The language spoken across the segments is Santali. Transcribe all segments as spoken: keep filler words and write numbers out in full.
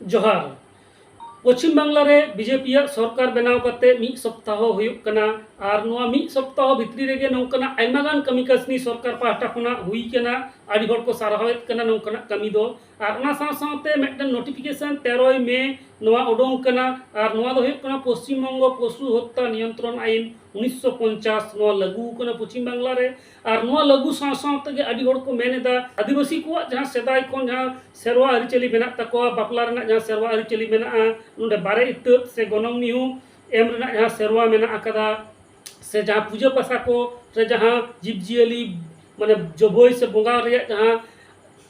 ᱡᱚᱦᱟᱨ᱾ ᱯᱚᱪᱷᱤᱢ ᱵᱟᱝᱞᱟ ᱨᱮ ᱵᱤᱡᱮᱯᱤᱭᱟᱜ ᱥᱚᱨᱠᱟᱨ ᱵᱮᱱᱟᱣ ᱠᱟᱛᱮ ᱢᱤᱫ ᱥᱚᱯᱛᱟᱦᱚ ᱦᱩᱭᱩᱜ ᱠᱟᱱᱟ, ᱟᱨ ᱱᱚᱣᱟ ᱢᱤᱫ ᱥᱚᱯᱛᱟᱦᱚ ᱵᱷᱤᱛᱨᱤ ᱨᱮᱜᱮ ᱱᱚᱝᱠᱟᱱᱟᱜ ᱟᱭᱢᱟ ᱜᱟᱱ ᱠᱟᱹᱢᱤ ᱠᱟᱹᱥᱱᱤ ᱥᱚᱨᱠᱟᱨ ᱯᱟᱦᱴᱟ ᱠᱷᱚᱱᱟᱜ ᱦᱩᱭ ᱠᱟᱱᱟ᱾ ᱟᱹᱰᱤ ᱦᱚᱲ ᱠᱚ ᱥᱟᱨᱦᱟᱣᱮᱫ ᱠᱟᱱᱟ ᱱᱚᱝᱠᱟᱱᱟᱜ ᱠᱟᱹᱢᱤ ᱫᱚ᱾ ᱟᱨ ᱚᱱᱟ ᱥᱟᱶ ᱥᱟᱶᱛᱮ ᱢᱤᱫᱴᱮᱱ ᱱᱳᱴᱤᱯᱷᱤᱠᱮᱥᱚᱱ ᱛᱮᱨᱚᱭ ᱢᱮ ᱱᱚᱣᱟ ᱩᱰᱩᱝ ᱠᱟᱱᱟ, ᱟᱨ ᱱᱚᱣᱟ ᱫᱚ ᱦᱩᱭᱩᱜ ᱠᱟᱱᱟ ᱯᱚᱥᱪᱤᱢ ᱵᱚᱝᱜᱚ ᱯᱚᱥᱩ ᱦᱚᱛᱛᱟ ᱱᱤᱭᱚᱱᱛᱨᱚᱱ ᱟᱭᱤᱱ ᱩᱱᱤᱥᱥᱚ ᱯᱚᱧᱪᱟᱥ, ᱱᱚᱣᱟ ᱞᱟᱹᱜᱩ ᱟᱠᱟᱱᱟ ᱯᱚᱪᱷᱤᱢ ᱵᱟᱝᱞᱟ ᱨᱮ᱾ ᱟᱨ ᱱᱚᱣᱟ ᱞᱟᱹᱜᱩ ᱥᱟᱶ ᱥᱟᱶ ᱛᱮᱜᱮ ᱟᱹᱰᱤ ᱦᱚᱲ ᱠᱚ ᱢᱮᱱ ᱮᱫᱟ, ᱟᱹᱫᱤᱵᱟᱹᱥᱤ ᱠᱚᱣᱟᱜ ᱡᱟᱦᱟᱸ ᱥᱮᱫᱟᱭ ᱠᱷᱚᱱ ᱡᱟᱦᱟᱸ ᱥᱮᱨᱣᱟ ᱟᱹᱨᱤᱪᱟᱹᱞᱤ ᱢᱮᱱᱟᱜ ᱛᱟᱠᱚᱣᱟ, ᱵᱟᱯᱞᱟ ᱨᱮᱱᱟᱜ ᱡᱟᱦᱟᱸ ᱥᱮᱨᱣᱟ ᱟᱹᱨᱤᱪᱟᱹᱞᱤ ᱢᱮᱱᱟᱜᱼᱟ, ᱱᱚᱰᱮ ᱵᱟᱨᱮ ᱤᱛᱟᱹᱫ ᱥᱮ ᱜᱚᱱᱚᱝ ᱢᱤᱦᱩ ᱮᱢ ᱨᱮᱱᱟᱜ ᱡᱟᱦᱟᱸ ᱥᱮᱨᱣᱟ ᱢᱮᱱᱟᱜ ᱟᱠᱟᱫᱟ, ᱥᱮ ᱡᱟᱦᱟᱸ ᱯᱩᱡᱟᱹ ᱯᱟᱥᱟ ᱠᱚ ᱨᱮ ᱡᱟᱦᱟᱸ ᱡᱤᱵᱽᱼᱡᱤᱭᱟᱹᱞᱤ, ᱢᱟᱱᱮ, ᱡᱚᱵᱷᱚᱭ ᱥᱮ ᱵᱚᱸᱜᱟ ᱨᱮᱭᱟᱜ ᱡᱟᱦᱟᱸ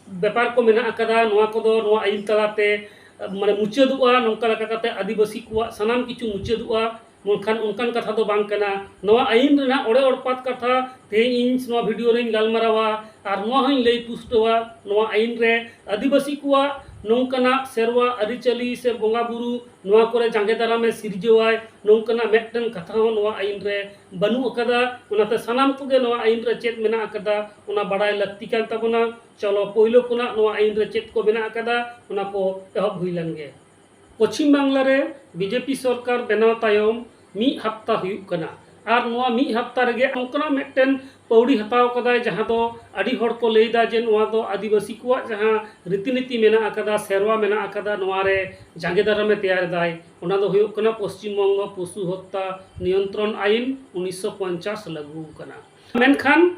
ᱵᱮᱯᱟᱨ ᱠᱚ ᱢᱮᱱᱟᱜ ᱟᱠᱟᱫᱟ, ᱱᱚᱣᱟ ᱠᱚᱫᱚ ᱱᱚᱣᱟ ᱟᱹᱭᱤᱱ ᱛᱟᱞᱟᱛᱮ, ᱢᱟᱱᱮ, ᱢᱩᱪᱟᱹᱫᱚᱜᱼᱟ᱾ ᱱᱚᱝᱠᱟ ᱞᱮᱠᱟ ᱠᱟᱛᱮ ᱟᱹᱫᱤᱵᱟᱹᱥᱤ ᱠᱚᱣᱟᱜ ᱥᱟᱱᱟᱢ ᱠᱤᱪᱷᱩ ᱢᱩᱪᱟᱹᱫᱚᱜᱼᱟ᱾ ᱢᱮᱱᱠᱷᱟᱱ ᱚᱱᱠᱟᱱ ᱠᱟᱛᱷᱟ ᱫᱚ ᱵᱟᱝ ᱠᱟᱱᱟ᱾ ᱱᱚᱣᱟ ᱟᱹᱭᱤᱱ ᱨᱮᱱᱟᱜ ᱚᱲᱮ ᱚᱲᱯᱟᱛ ᱠᱟᱛᱷᱟ ᱛᱮᱦᱮᱧ ᱤᱧ ᱱᱚᱣᱟ ᱵᱷᱤᱰᱤᱭᱳ ᱨᱮᱧ ᱜᱟᱞᱢᱟᱨᱟᱣᱟ, ᱟᱨ ᱱᱚᱣᱟ ᱦᱚᱸᱧ ᱞᱟᱹᱭ ᱯᱩᱥᱴᱟᱹᱣᱟ, ᱱᱚᱣᱟ ᱟᱹᱭᱤᱱ ᱨᱮ ᱟᱹᱫᱤᱵᱟᱹᱥᱤ ᱠᱚᱣᱟᱜ ᱱᱚᱝᱠᱟᱱᱟᱜ ᱥᱮᱨᱣᱟ ᱟᱹᱨᱤᱪᱟᱹᱞᱤ ᱥᱮ ᱵᱚᱸᱜᱟ ᱵᱩᱨᱩ, ᱱᱚᱣᱟ ᱠᱚᱨᱮ ᱡᱟᱸᱜᱮ ᱫᱟᱨᱟᱢᱮ ᱥᱤᱨᱡᱟᱹᱣᱟᱭ, ᱱᱚᱝᱠᱟᱱᱟᱜ ᱢᱤᱫᱴᱮᱱ ᱠᱟᱛᱷᱟ ᱦᱚᱸ ᱱᱚᱣᱟ ᱟᱹᱭᱤᱱ ᱨᱮ ᱵᱟᱹᱱᱩᱜ ᱟᱠᱟᱫᱟ᱾ ᱚᱱᱟᱛᱮ ᱥᱟᱱᱟᱢ ᱠᱚᱜᱮ ᱱᱚᱣᱟ ᱟᱹᱭᱤᱱ ᱨᱮ ᱪᱮᱫ ᱢᱮᱱᱟᱜ ᱟᱠᱟᱫᱟ, ᱚᱱᱟ ᱵᱟᱲᱟᱭ ᱞᱟᱹᱠᱛᱤ ᱠᱟᱱ ᱛᱟᱵᱚᱱᱟ᱾ ᱪᱚᱞᱚ, ᱯᱳᱭᱞᱳ ᱠᱷᱚᱱᱟᱜ ᱱᱚᱣᱟ ᱟᱹᱭᱤᱱ ᱨᱮ ᱪᱮᱫ ᱠᱚ ᱢᱮᱱᱟᱜ ᱟᱠᱟᱫᱟ, ᱚᱱᱟ ᱠᱚ ᱮᱦᱚᱵ ᱦᱩᱭ ᱞᱮᱱ ᱜᱮ᱾ ᱯᱚᱪᱷᱤᱢ ᱵᱟᱝᱞᱟ ᱨᱮ ᱵᱤᱡᱮᱯᱤ ᱥᱚᱨᱠᱟᱨ ᱵᱮᱱᱟᱣ ᱛᱟᱭᱚᱢ ᱢᱤᱫ ᱦᱟᱯᱛᱟ ᱦᱩᱭᱩᱜ ᱠᱟᱱᱟ, ᱟᱨ ᱱᱚᱣᱟ ᱢᱤᱫ ᱦᱟᱯᱛᱟ ᱨᱮᱜᱮ ᱱᱚᱝᱠᱟᱱᱟᱜ ᱢᱤᱫᱴᱮᱱ ᱯᱟᱹᱣᱲᱤ ᱦᱟᱛᱟᱣ ᱠᱟᱫᱟᱭ, ᱡᱟᱦᱟᱸ ᱫᱚ ᱟᱹᱰᱤ ᱦᱚᱲ ᱠᱚ ᱞᱟᱹᱭᱫᱟ ᱡᱮ ᱱᱚᱣᱟ ᱫᱚ ᱟᱹᱫᱤᱵᱟᱹᱥᱤ ᱠᱚᱣᱟᱜ ᱡᱟᱦᱟᱸ ᱨᱤᱛᱤᱱᱤᱛᱤ ᱢᱮᱱᱟᱜ ᱟᱠᱟᱫᱟ, ᱥᱮᱨᱣᱟ ᱢᱮᱱᱟᱜ ᱟᱠᱟᱫᱟ, ᱱᱚᱣᱟ ᱨᱮ ᱡᱟᱸᱜᱮ ᱫᱟᱨᱟᱢᱮ ᱛᱮᱭᱟᱨ ᱮᱫᱟᱭ᱾ ᱚᱱᱟ ᱫᱚ ᱦᱩᱭᱩᱜ ᱠᱟᱱᱟ ᱯᱚᱥᱪᱤᱢ ᱵᱚᱝᱜᱚ ᱯᱚᱥᱩ ᱦᱚᱛᱛᱟ ᱱᱤᱭᱚᱱᱛᱨᱚᱱ ᱟᱭᱤᱱ ᱩᱱᱤᱥᱥᱚ ᱯᱚᱧᱪᱟᱥ ᱞᱟᱹᱜᱩ ᱟᱠᱟᱱᱟ᱾ ᱢᱮᱱᱠᱷᱟᱱ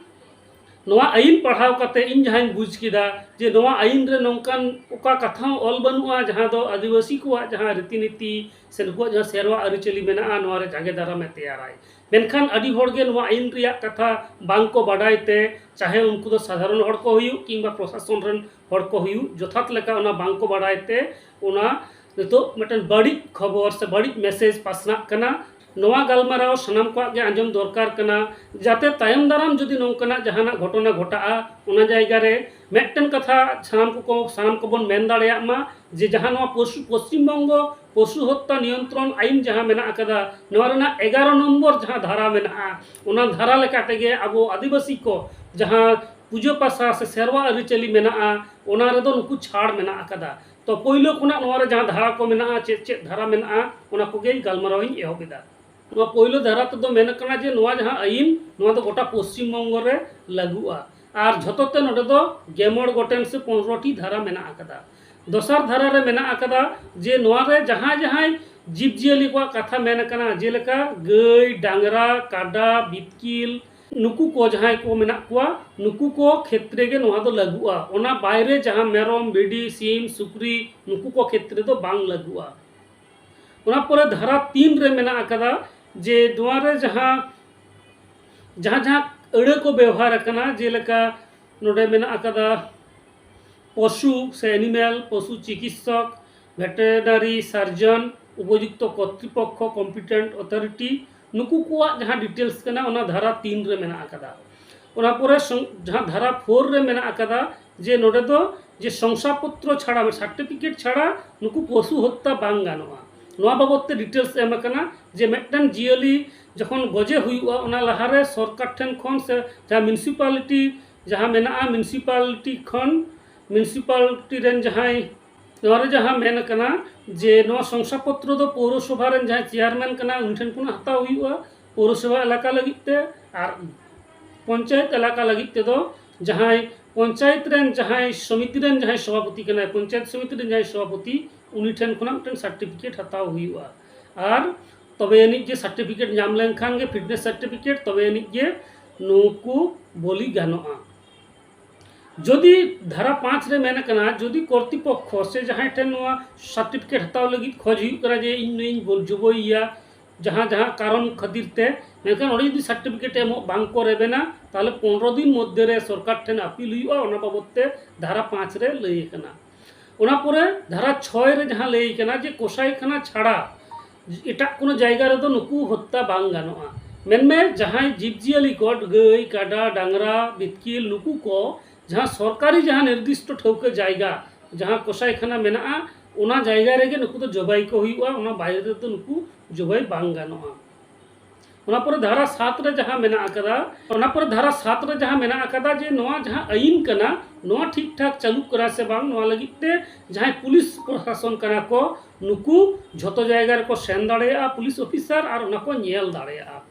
ᱱᱚᱣᱟ ᱟᱹᱭᱤᱱ ᱯᱟᱲᱦᱟᱣ ᱠᱟᱛᱮ ᱤᱧ ᱡᱟᱦᱟᱸᱧ ᱵᱩᱡᱽ ᱠᱮᱫᱟ ᱡᱮ ᱱᱚᱣᱟ ᱟᱹᱭᱤᱱ ᱨᱮ ᱱᱚᱝᱠᱟᱱ ᱚᱠᱟ ᱠᱟᱛᱷᱟ ᱦᱚᱸ ᱚᱞ ᱵᱟᱹᱱᱩᱜᱼᱟ, ᱡᱟᱦᱟᱸ ᱫᱚ ᱟᱹᱫᱤᱵᱟᱹᱥᱤ ᱠᱚᱣᱟᱜ ᱡᱟᱦᱟᱸ ᱨᱤᱛᱤᱱᱤᱛᱤ ᱥᱮ ᱱᱩᱠᱩᱣᱟᱜ ᱡᱟᱦᱟᱸ ᱥᱮᱨᱣᱟ ᱟᱹᱨᱤᱪᱟᱹᱞᱤ ᱢᱮᱱᱟᱜᱼᱟ, ᱱᱚᱣᱟ ᱨᱮ ᱡᱟᱸᱜᱮ ᱫᱟᱨᱟᱢᱮ ᱛᱮᱭᱟᱨᱟᱭ᱾ ᱢᱮᱱᱠᱷᱟᱱ ᱟᱹᱰᱤ ᱦᱚᱲ ᱜᱮ ᱱᱚᱣᱟ ᱟᱹᱭᱤᱱ ᱨᱮᱭᱟᱜ ᱠᱟᱛᱷᱟ ᱵᱟᱝ ᱠᱚ ᱵᱟᱰᱟᱭ ᱛᱮ, ᱪᱟᱦᱮ ᱩᱱᱠᱩ ᱫᱚ ᱥᱟᱫᱷᱟᱨᱚᱱ ᱦᱚᱲ ᱠᱚ ᱦᱩᱭᱩᱜ ᱠᱤᱝᱵᱟ ᱯᱨᱚᱥᱟᱥᱚᱱ ᱨᱮᱱ ᱦᱚᱲ ᱠᱚ ᱦᱩᱭᱩᱜ, ᱡᱚᱛᱷᱟᱛ ᱞᱮᱠᱟ ᱚᱱᱟ ᱵᱟᱝ ᱠᱚ ᱵᱟᱰᱟᱭ ᱛᱮ ᱚᱱᱟ ᱱᱤᱛᱚᱜ ᱢᱤᱫᱴᱮᱱ ᱵᱟᱹᱲᱤᱡ ᱠᱷᱚᱵᱚᱨ ᱥᱮ ᱵᱟᱹᱲᱤᱡ ᱢᱮᱥᱮᱡᱽ ᱯᱟᱥᱱᱟᱜ ᱠᱟᱱᱟ᱾ ᱱᱚᱣᱟ ᱜᱟᱞᱢᱟᱨᱟᱣ ᱥᱟᱱᱟᱢ ᱠᱚᱣᱟᱜ ᱜᱮ ᱟᱸᱡᱚᱢ ᱫᱚᱨᱠᱟᱨ ᱠᱟᱱᱟ, ᱡᱟᱛᱮ ᱛᱟᱭᱚᱢ ᱫᱟᱨᱟᱢ ᱡᱩᱫᱤ ᱱᱚᱝᱠᱟᱱᱟᱜ ᱡᱟᱦᱟᱱᱟᱜ ᱜᱷᱚᱴᱚᱱᱟ ᱜᱷᱚᱴᱟᱜᱼᱟ, ᱚᱱᱟ ᱡᱟᱭᱜᱟ ᱨᱮ ᱢᱤᱫᱴᱮᱱ ᱠᱟᱛᱷᱟ ᱥᱟᱱᱟᱢ ᱠᱚᱠᱚ, ᱥᱟᱱᱟᱢ ᱠᱚᱵᱚᱱ ᱢᱮᱱ ᱫᱟᱲᱮᱭᱟᱜ ᱢᱟ ᱡᱮ ᱡᱟᱦᱟᱸ ᱱᱚᱣᱟ ᱯᱚᱥᱩ-, ᱯᱚᱥᱪᱤᱢ ᱵᱚᱝᱜᱚ ᱯᱚᱥᱩ ᱦᱚᱛᱛᱟ ᱱᱤᱭᱚᱱᱛᱨᱚᱱ ᱟᱭᱤᱱ ᱡᱟᱦᱟᱸ ᱢᱮᱱᱟᱜ ᱟᱠᱟᱫᱟ, ᱱᱚᱣᱟ ᱨᱮᱱᱟᱜ ᱮᱜᱟᱨᱚ ᱱᱚᱢᱵᱚᱨ ᱡᱟᱦᱟᱸ ᱫᱷᱟᱨᱟ ᱢᱮᱱᱟᱜᱼᱟ, ᱚᱱᱟ ᱫᱷᱟᱨᱟ ᱞᱮᱠᱟ ᱛᱮᱜᱮ ᱟᱵᱚ ᱟᱹᱫᱤᱵᱟᱹᱥᱤ ᱠᱚ ᱡᱟᱦᱟᱸ ᱯᱩᱡᱟᱹ ᱯᱟᱥᱟ ᱥᱮ ᱥᱮᱨᱣᱟ ᱟᱹᱨᱤᱪᱟᱹᱞᱤ ᱢᱮᱱᱟᱜᱼᱟ, ᱚᱱᱟ ᱨᱮᱫᱚ ᱱᱩᱠᱩ ᱪᱷᱟᱲ ᱢᱮᱱᱟᱜ ᱟᱠᱟᱫᱟ᱾ ᱛᱚ, ᱯᱳᱭᱞᱳ ᱠᱷᱚᱱᱟᱜ ᱱᱚᱣᱟ ᱨᱮ ᱡᱟᱦᱟᱸ ᱫᱷᱟᱨᱟ ᱠᱚ ᱢᱮᱱᱟᱜᱼᱟ, ᱪᱮᱫ ᱪᱮᱫ ᱫᱷᱟᱨᱟ ᱢᱮᱱᱟᱜᱼᱟ, ᱚᱱᱟ ᱠᱚᱜᱮ ᱜᱟᱞᱢᱟᱨᱟᱣ ᱤᱧ ᱮᱦᱚᱵ ᱮᱫᱟ᱾ ᱱᱚᱣᱟ ᱯᱳᱭᱞᱳ ᱫᱷᱟᱨᱟ ᱛᱮᱫᱚ ᱢᱮᱱ ᱠᱟᱱᱟ ᱡᱮ ᱱᱚᱣᱟ ᱡᱟᱦᱟᱸ ᱟᱹᱭᱤᱱ, ᱱᱚᱣᱟ ᱫᱚ ᱜᱚᱴᱟ ᱯᱚᱥᱪᱤᱢ ᱵᱚᱝᱜᱚ ᱨᱮ ᱞᱟᱹᱜᱩᱜᱼᱟ᱾ ᱟᱨ ᱡᱷᱚᱛᱚ ᱛᱮ ᱱᱚᱰᱮ ᱫᱚ ᱜᱮᱢᱚᱬ ᱜᱚᱴᱮᱱ ᱥᱮ ᱯᱚᱱᱨᱚ ᱴᱤ ᱫᱷᱟᱨᱟ ᱢᱮᱱᱟᱜ ᱟᱠᱟᱫᱟ᱾ ᱫᱚᱥᱟᱨ ᱫᱷᱟᱨᱟ ᱨᱮ ᱢᱮᱱᱟᱜ ᱟᱠᱟᱫᱟ ᱡᱮ ᱱᱚᱣᱟ ᱨᱮ ᱡᱟᱦᱟᱸᱭ ᱡᱟᱦᱟᱸᱭ ᱡᱤᱵᱽᱼᱡᱤᱭᱟᱹᱞᱤ ᱠᱚᱣᱟᱜ ᱠᱟᱛᱷᱟ ᱢᱮᱱ ᱟᱠᱟᱱᱟ, ᱡᱮᱞᱮᱠᱟ ᱜᱟᱹᱭ, ᱰᱟᱝᱨᱟ, ᱠᱟᱰᱟ, ᱵᱤᱛᱠᱤᱞ, ᱱᱩᱠᱩ ᱠᱚ ᱡᱟᱦᱟᱸᱭ ᱠᱚ ᱢᱮᱱᱟᱜ ᱠᱚᱣᱟ, ᱱᱩᱠᱩ ᱠᱚ ᱠᱷᱮᱛᱨᱮ ᱜᱮ ᱱᱚᱣᱟ ᱫᱚ ᱞᱟᱹᱜᱩᱜᱼᱟ᱾ ᱚᱱᱟ ᱵᱟᱭᱨᱮ ᱡᱟᱦᱟᱸ ᱢᱮᱨᱚᱢ, ᱵᱷᱤᱰᱤ, ᱥᱤᱢ, ᱥᱩᱠᱨᱤ, ᱱᱩᱠᱩ ᱠᱚ ᱠᱷᱮᱛᱨᱮ ᱫᱚ ᱵᱟᱝ ᱞᱟᱹᱜᱩᱜᱼᱟ᱾ ᱚᱱᱟ ᱯᱚᱨᱮ ᱫᱷᱟᱨᱟ ᱛᱤᱱ ᱨᱮ ᱢᱮᱱᱟᱜ ᱟᱠᱟᱫᱟ ᱡᱮ ᱱᱚᱣᱟ ᱨᱮ ᱡᱟᱦᱟᱸ, ᱡᱟᱦᱟᱸ ᱡᱟᱦᱟᱸ ᱟᱹᱲᱟᱹ ᱠᱚ ᱵᱮᱣᱦᱟᱨ ᱟᱠᱟᱱᱟ, ᱡᱮᱞᱮᱠᱟ ᱱᱚᱰᱮ ᱢᱮᱱᱟᱜ ᱟᱠᱟᱫᱟ ᱯᱚᱥᱩ ᱥᱮ ᱮᱱᱤᱢᱮᱞ, ᱯᱚᱥᱩ ᱪᱤᱠᱤᱛᱥᱚᱠ, ᱵᱷᱮᱴᱮᱨᱤᱱᱟᱨᱤ ᱥᱟᱨᱡᱚᱱ, ᱩᱯᱚᱡᱩᱠᱛᱚ ᱠᱚᱨᱛᱨᱤᱯᱚᱠᱠᱷᱚ, ᱠᱚᱢᱯᱤᱴᱮᱱᱴ ᱚᱛᱷᱚᱨᱤᱴᱤ, ᱱᱩᱠᱩ ᱠᱚᱣᱟᱜ ᱡᱟᱦᱟᱸ ᱰᱤᱴᱮᱞᱥ ᱠᱟᱱᱟ, ᱚᱱᱟ ᱫᱷᱟᱨᱟ ᱛᱤᱱ ᱨᱮ ᱢᱮᱱᱟᱜ ᱟᱠᱟᱫᱟ᱾ ᱚᱱᱟ ᱯᱚᱨᱮ ᱥᱚᱝ-, ᱡᱟᱦᱟᱸ ᱫᱷᱟᱨᱟ ᱯᱷᱳᱨ ᱨᱮ ᱢᱮᱱᱟᱜ ᱟᱠᱟᱫᱟ, ᱡᱮ ᱱᱚᱰᱮ ᱫᱚ ᱡᱮ ᱥᱚᱝᱥᱟᱯᱚᱛᱨᱚ ᱪᱷᱟᱲᱟ, ᱥᱟᱨᱴᱤᱯᱷᱤᱠᱮᱴ ᱪᱷᱟᱲᱟ ᱱᱩᱠᱩ ᱯᱚᱥᱩ ᱦᱚᱛᱛᱟ ᱵᱟᱝ ᱜᱟᱱᱚᱜᱼᱟ᱾ ᱱᱚᱣᱟ ᱵᱟᱵᱚᱫ ᱛᱮ ᱰᱤᱴᱮᱞᱥ ᱮᱢ ᱟᱠᱟᱱᱟ ᱡᱮ ᱢᱤᱫᱴᱟᱝ ᱡᱤᱭᱟᱹᱞᱤ ᱡᱚᱠᱷᱚᱱ ᱜᱚᱡᱮ ᱦᱩᱭᱩᱜᱼᱟ, ᱚᱱᱟ ᱞᱟᱦᱟᱨᱮ ᱥᱚᱨᱠᱟᱨ ᱴᱷᱮᱱ ᱠᱷᱚᱱ ᱥᱮ ᱡᱟᱦᱟᱸ ᱢᱤᱣᱱᱤᱥᱤᱯᱟᱞᱤᱴᱤ ᱡᱟᱦᱟᱸ ᱢᱮᱱᱟᱜᱼᱟ, ᱢᱤᱣᱱᱤᱥᱤᱯᱟᱞᱤᱴᱤ ᱠᱷᱚᱱ, ᱢᱤᱣᱱᱤᱥᱤᱯᱟᱞᱤᱴᱤ ᱨᱮᱱ ᱡᱟᱦᱟᱸᱭ, ᱱᱚᱣᱟ ᱨᱮ ᱡᱟᱦᱟᱸ ᱢᱮᱱ ᱟᱠᱟᱱᱟ ᱡᱮ ᱱᱚᱣᱟ ᱥᱚᱝᱥᱟᱯᱚᱛᱨᱚ ᱫᱚ ᱯᱳᱣᱨᱚᱥᱚᱵᱷᱟ ᱨᱮᱱ ᱡᱟᱦᱟᱸᱭ ᱪᱮᱭᱟᱨᱢᱮᱱ ᱠᱟᱱᱟ, ᱩᱱᱤ ᱴᱷᱮᱱ ᱠᱷᱚᱱ ᱦᱟᱛᱟᱣ ᱦᱩᱭᱩᱜᱼᱟ ᱯᱳᱣᱨᱚᱥᱚᱵᱷᱟ ᱮᱞᱟᱠᱟ ᱞᱟᱹᱜᱤᱫ ᱛᱮ᱾ ᱟᱨ ᱯᱚᱧᱪᱟᱭᱮᱛ ᱮᱞᱟᱠᱟ ᱞᱟᱹᱜᱤᱫ ᱛᱮᱫᱚ ᱡᱟᱦᱟᱸᱭ ᱯᱚᱧᱪᱟᱭᱮᱛ ᱨᱮᱱ ᱡᱟᱦᱟᱸᱭ ᱥᱚᱢᱤᱛᱤ ᱨᱮᱱ ᱡᱟᱦᱟᱸᱭ ᱥᱚᱵᱷᱟᱯᱚᱛᱤ ᱠᱟᱱᱟᱭ, ᱯᱚᱧᱪᱟᱭᱮᱛ ᱥᱚᱢᱤᱛᱤ ᱨᱮᱱ ᱡᱟᱦᱟᱸᱭ ᱥᱚᱵᱷᱟᱯᱚᱛᱤ, ᱩᱱᱤ ᱴᱷᱮᱱ ᱠᱷᱚᱱᱟᱜ ᱢᱤᱫᱴᱮᱱ ᱥᱟᱨᱴᱤᱯᱷᱤᱠᱮᱴ ᱦᱟᱛᱟᱣ ᱦᱩᱭᱩᱜᱼᱟ᱾ ᱟᱨ ᱛᱚᱵᱮ ᱟᱹᱱᱤᱡ ᱜᱮ ᱥᱟᱨᱴᱤᱯᱷᱤᱠᱮᱴ ᱧᱟᱢ ᱞᱮᱱᱠᱷᱟᱱ ᱜᱮ, ᱯᱷᱤᱴᱱᱮᱥ ᱥᱟᱨᱴᱤᱯᱷᱤᱠᱮᱴ, ᱛᱚᱵᱮ ᱟᱹᱱᱤᱡ ᱜᱮ ᱱᱩᱠᱩ ᱵᱚᱞᱤ ᱜᱟᱱᱚᱜᱼᱟ᱾ ᱡᱩᱫᱤ ᱫᱷᱟᱨᱟ ᱯᱟᱸᱪ ᱨᱮ ᱢᱮᱱ ᱟᱠᱟᱱᱟ, ᱡᱩᱫᱤ ᱠᱚᱨᱛᱤᱯᱚᱠᱠᱷᱚ ᱥᱮ ᱡᱟᱦᱟᱸᱭ ᱴᱷᱮᱱ ᱱᱚᱣᱟ ᱥᱟᱨᱴᱤᱯᱷᱤᱠᱮᱴ ᱦᱟᱛᱟᱣ ᱞᱟᱹᱜᱤᱫ ᱠᱷᱚᱡᱽ ᱦᱩᱭᱩᱜ ᱠᱟᱱᱟ ᱡᱮ ᱤᱧ ᱱᱩᱭᱤᱧ ᱵᱚᱞ-, ᱡᱚᱵᱚᱭᱮᱭᱟ, ᱡᱟᱦᱟᱸ ᱡᱟᱦᱟᱸ ᱠᱟᱨᱚᱱ ᱠᱷᱟᱹᱛᱤᱨ ᱛᱮ, ᱢᱮᱱᱠᱷᱟᱱ ᱚᱸᱰᱮ ᱡᱩᱫᱤ ᱥᱟᱨᱴᱤᱯᱷᱤᱠᱮᱴ ᱮᱢᱚᱜ ᱵᱟᱝ ᱠᱚ ᱨᱮᱵᱮᱱᱟ, ᱛᱟᱦᱚᱞᱮ ᱯᱚᱱᱨᱚ ᱫᱤᱱ ᱢᱚᱫᱽᱫᱷᱮ ᱨᱮ ᱥᱚᱨᱠᱟᱨ ᱴᱷᱮᱱ ᱟᱯᱤᱞ ᱦᱩᱭᱩᱜᱼᱟ᱾ ᱚᱱᱟ ᱵᱟᱵᱚᱫ ᱛᱮ ᱫᱷᱟᱨᱟ ᱯᱟᱸᱪ ᱨᱮ ᱞᱟᱹᱭ ᱟᱠᱟᱱᱟ᱾ ᱚᱱᱟ ᱯᱚᱨᱮ ᱫᱷᱟᱨᱟ ᱪᱷᱚᱭ ᱨᱮ ᱡᱟᱦᱟᱸ ᱞᱟᱹᱭ ᱠᱟᱱᱟ ᱡᱮ ᱠᱚᱥᱟᱭ ᱠᱷᱟᱱᱟ ᱪᱷᱟᱲᱟ ᱮᱴᱟᱜ ᱠᱳᱱᱳ ᱡᱟᱭᱜᱟ ᱨᱮᱫᱚ ᱱᱩᱠᱩ ᱦᱚᱛᱛᱟ ᱵᱟᱝ ᱜᱟᱱᱚᱜᱼᱟ᱾ ᱢᱮᱱᱢᱮ ᱡᱟᱦᱟᱸᱭ ᱡᱤᱵᱽᱼᱡᱤᱭᱟᱹᱞᱤ ᱠᱚ, ᱜᱟᱹᱭ, ᱠᱟᱰᱟ, ᱰᱟᱝᱨᱟ, ᱵᱤᱛᱠᱤᱞ, ᱱᱩᱠᱩ ᱠᱚ ᱡᱟᱦᱟᱸ ᱥᱚᱨᱠᱟᱨᱤ ᱡᱟᱦᱟᱸ ᱱᱤᱨᱫᱤᱥᱴᱚ ᱴᱷᱟᱹᱣᱠᱟᱹ ᱡᱟᱭᱜᱟ, ᱡᱟᱦᱟᱸ ᱠᱚᱥᱟᱭ ᱠᱷᱟᱱᱟ ᱢᱮᱱᱟᱜᱼᱟ, ᱚᱱᱟ ᱡᱟᱭᱜᱟ ᱨᱮᱜᱮ ᱱᱩᱠᱩ ᱫᱚ ᱡᱚᱵᱟᱭ ᱠᱚ ᱦᱩᱭᱩᱜᱼᱟ᱾ ᱚᱱᱟ ᱵᱟᱭᱨᱮ ᱨᱮᱫᱚ ᱱᱩᱠᱩ ᱡᱚᱵᱟᱭ ᱵᱟᱝ ᱜᱟᱱᱚᱜᱼᱟ᱾ ᱚᱱᱟ ᱯᱚᱨᱮ ᱫᱷᱟᱨᱟ ᱥᱟᱛ ᱨᱮ ᱡᱟᱦᱟᱸ ᱢᱮᱱᱟᱜ ᱟᱠᱟᱫᱟ, ᱚᱱᱟ ᱯᱚᱨᱮ ᱫᱷᱟᱨᱟ ᱥᱟᱛ ᱨᱮ ᱡᱟᱦᱟᱸ ᱢᱮᱱᱟᱜ ᱟᱠᱟᱫᱟ ᱡᱮ ᱱᱚᱣᱟ ᱡᱟᱦᱟᱸ ᱟᱹᱭᱤᱱ ᱠᱟᱱᱟ, ᱱᱚᱣᱟ ᱴᱷᱤᱠ ᱴᱷᱟᱠ ᱪᱟᱹᱞᱩᱜ ᱠᱟᱱᱟ ᱥᱮ ᱵᱟᱝ, ᱱᱚᱣᱟ ᱞᱟᱹᱜᱤᱫ ᱛᱮ ᱡᱟᱦᱟᱸᱭ ᱯᱩᱞᱤᱥ ᱯᱨᱚᱥᱟᱥᱚᱱ ᱠᱟᱱᱟ ᱠᱚ, ᱱᱩᱠᱩ ᱡᱷᱚᱛᱚ ᱡᱟᱭᱜᱟ ᱨᱮᱠᱚ ᱥᱮᱱ ᱫᱟᱲᱮᱭᱟᱜᱼᱟ ᱯᱩᱞᱤᱥ ᱚᱯᱷᱤᱥᱟᱨ ᱟᱨ ᱚᱱᱟ ᱠᱚ ᱧᱮᱞ ᱫᱟᱲᱮᱭᱟᱜᱼᱟ᱾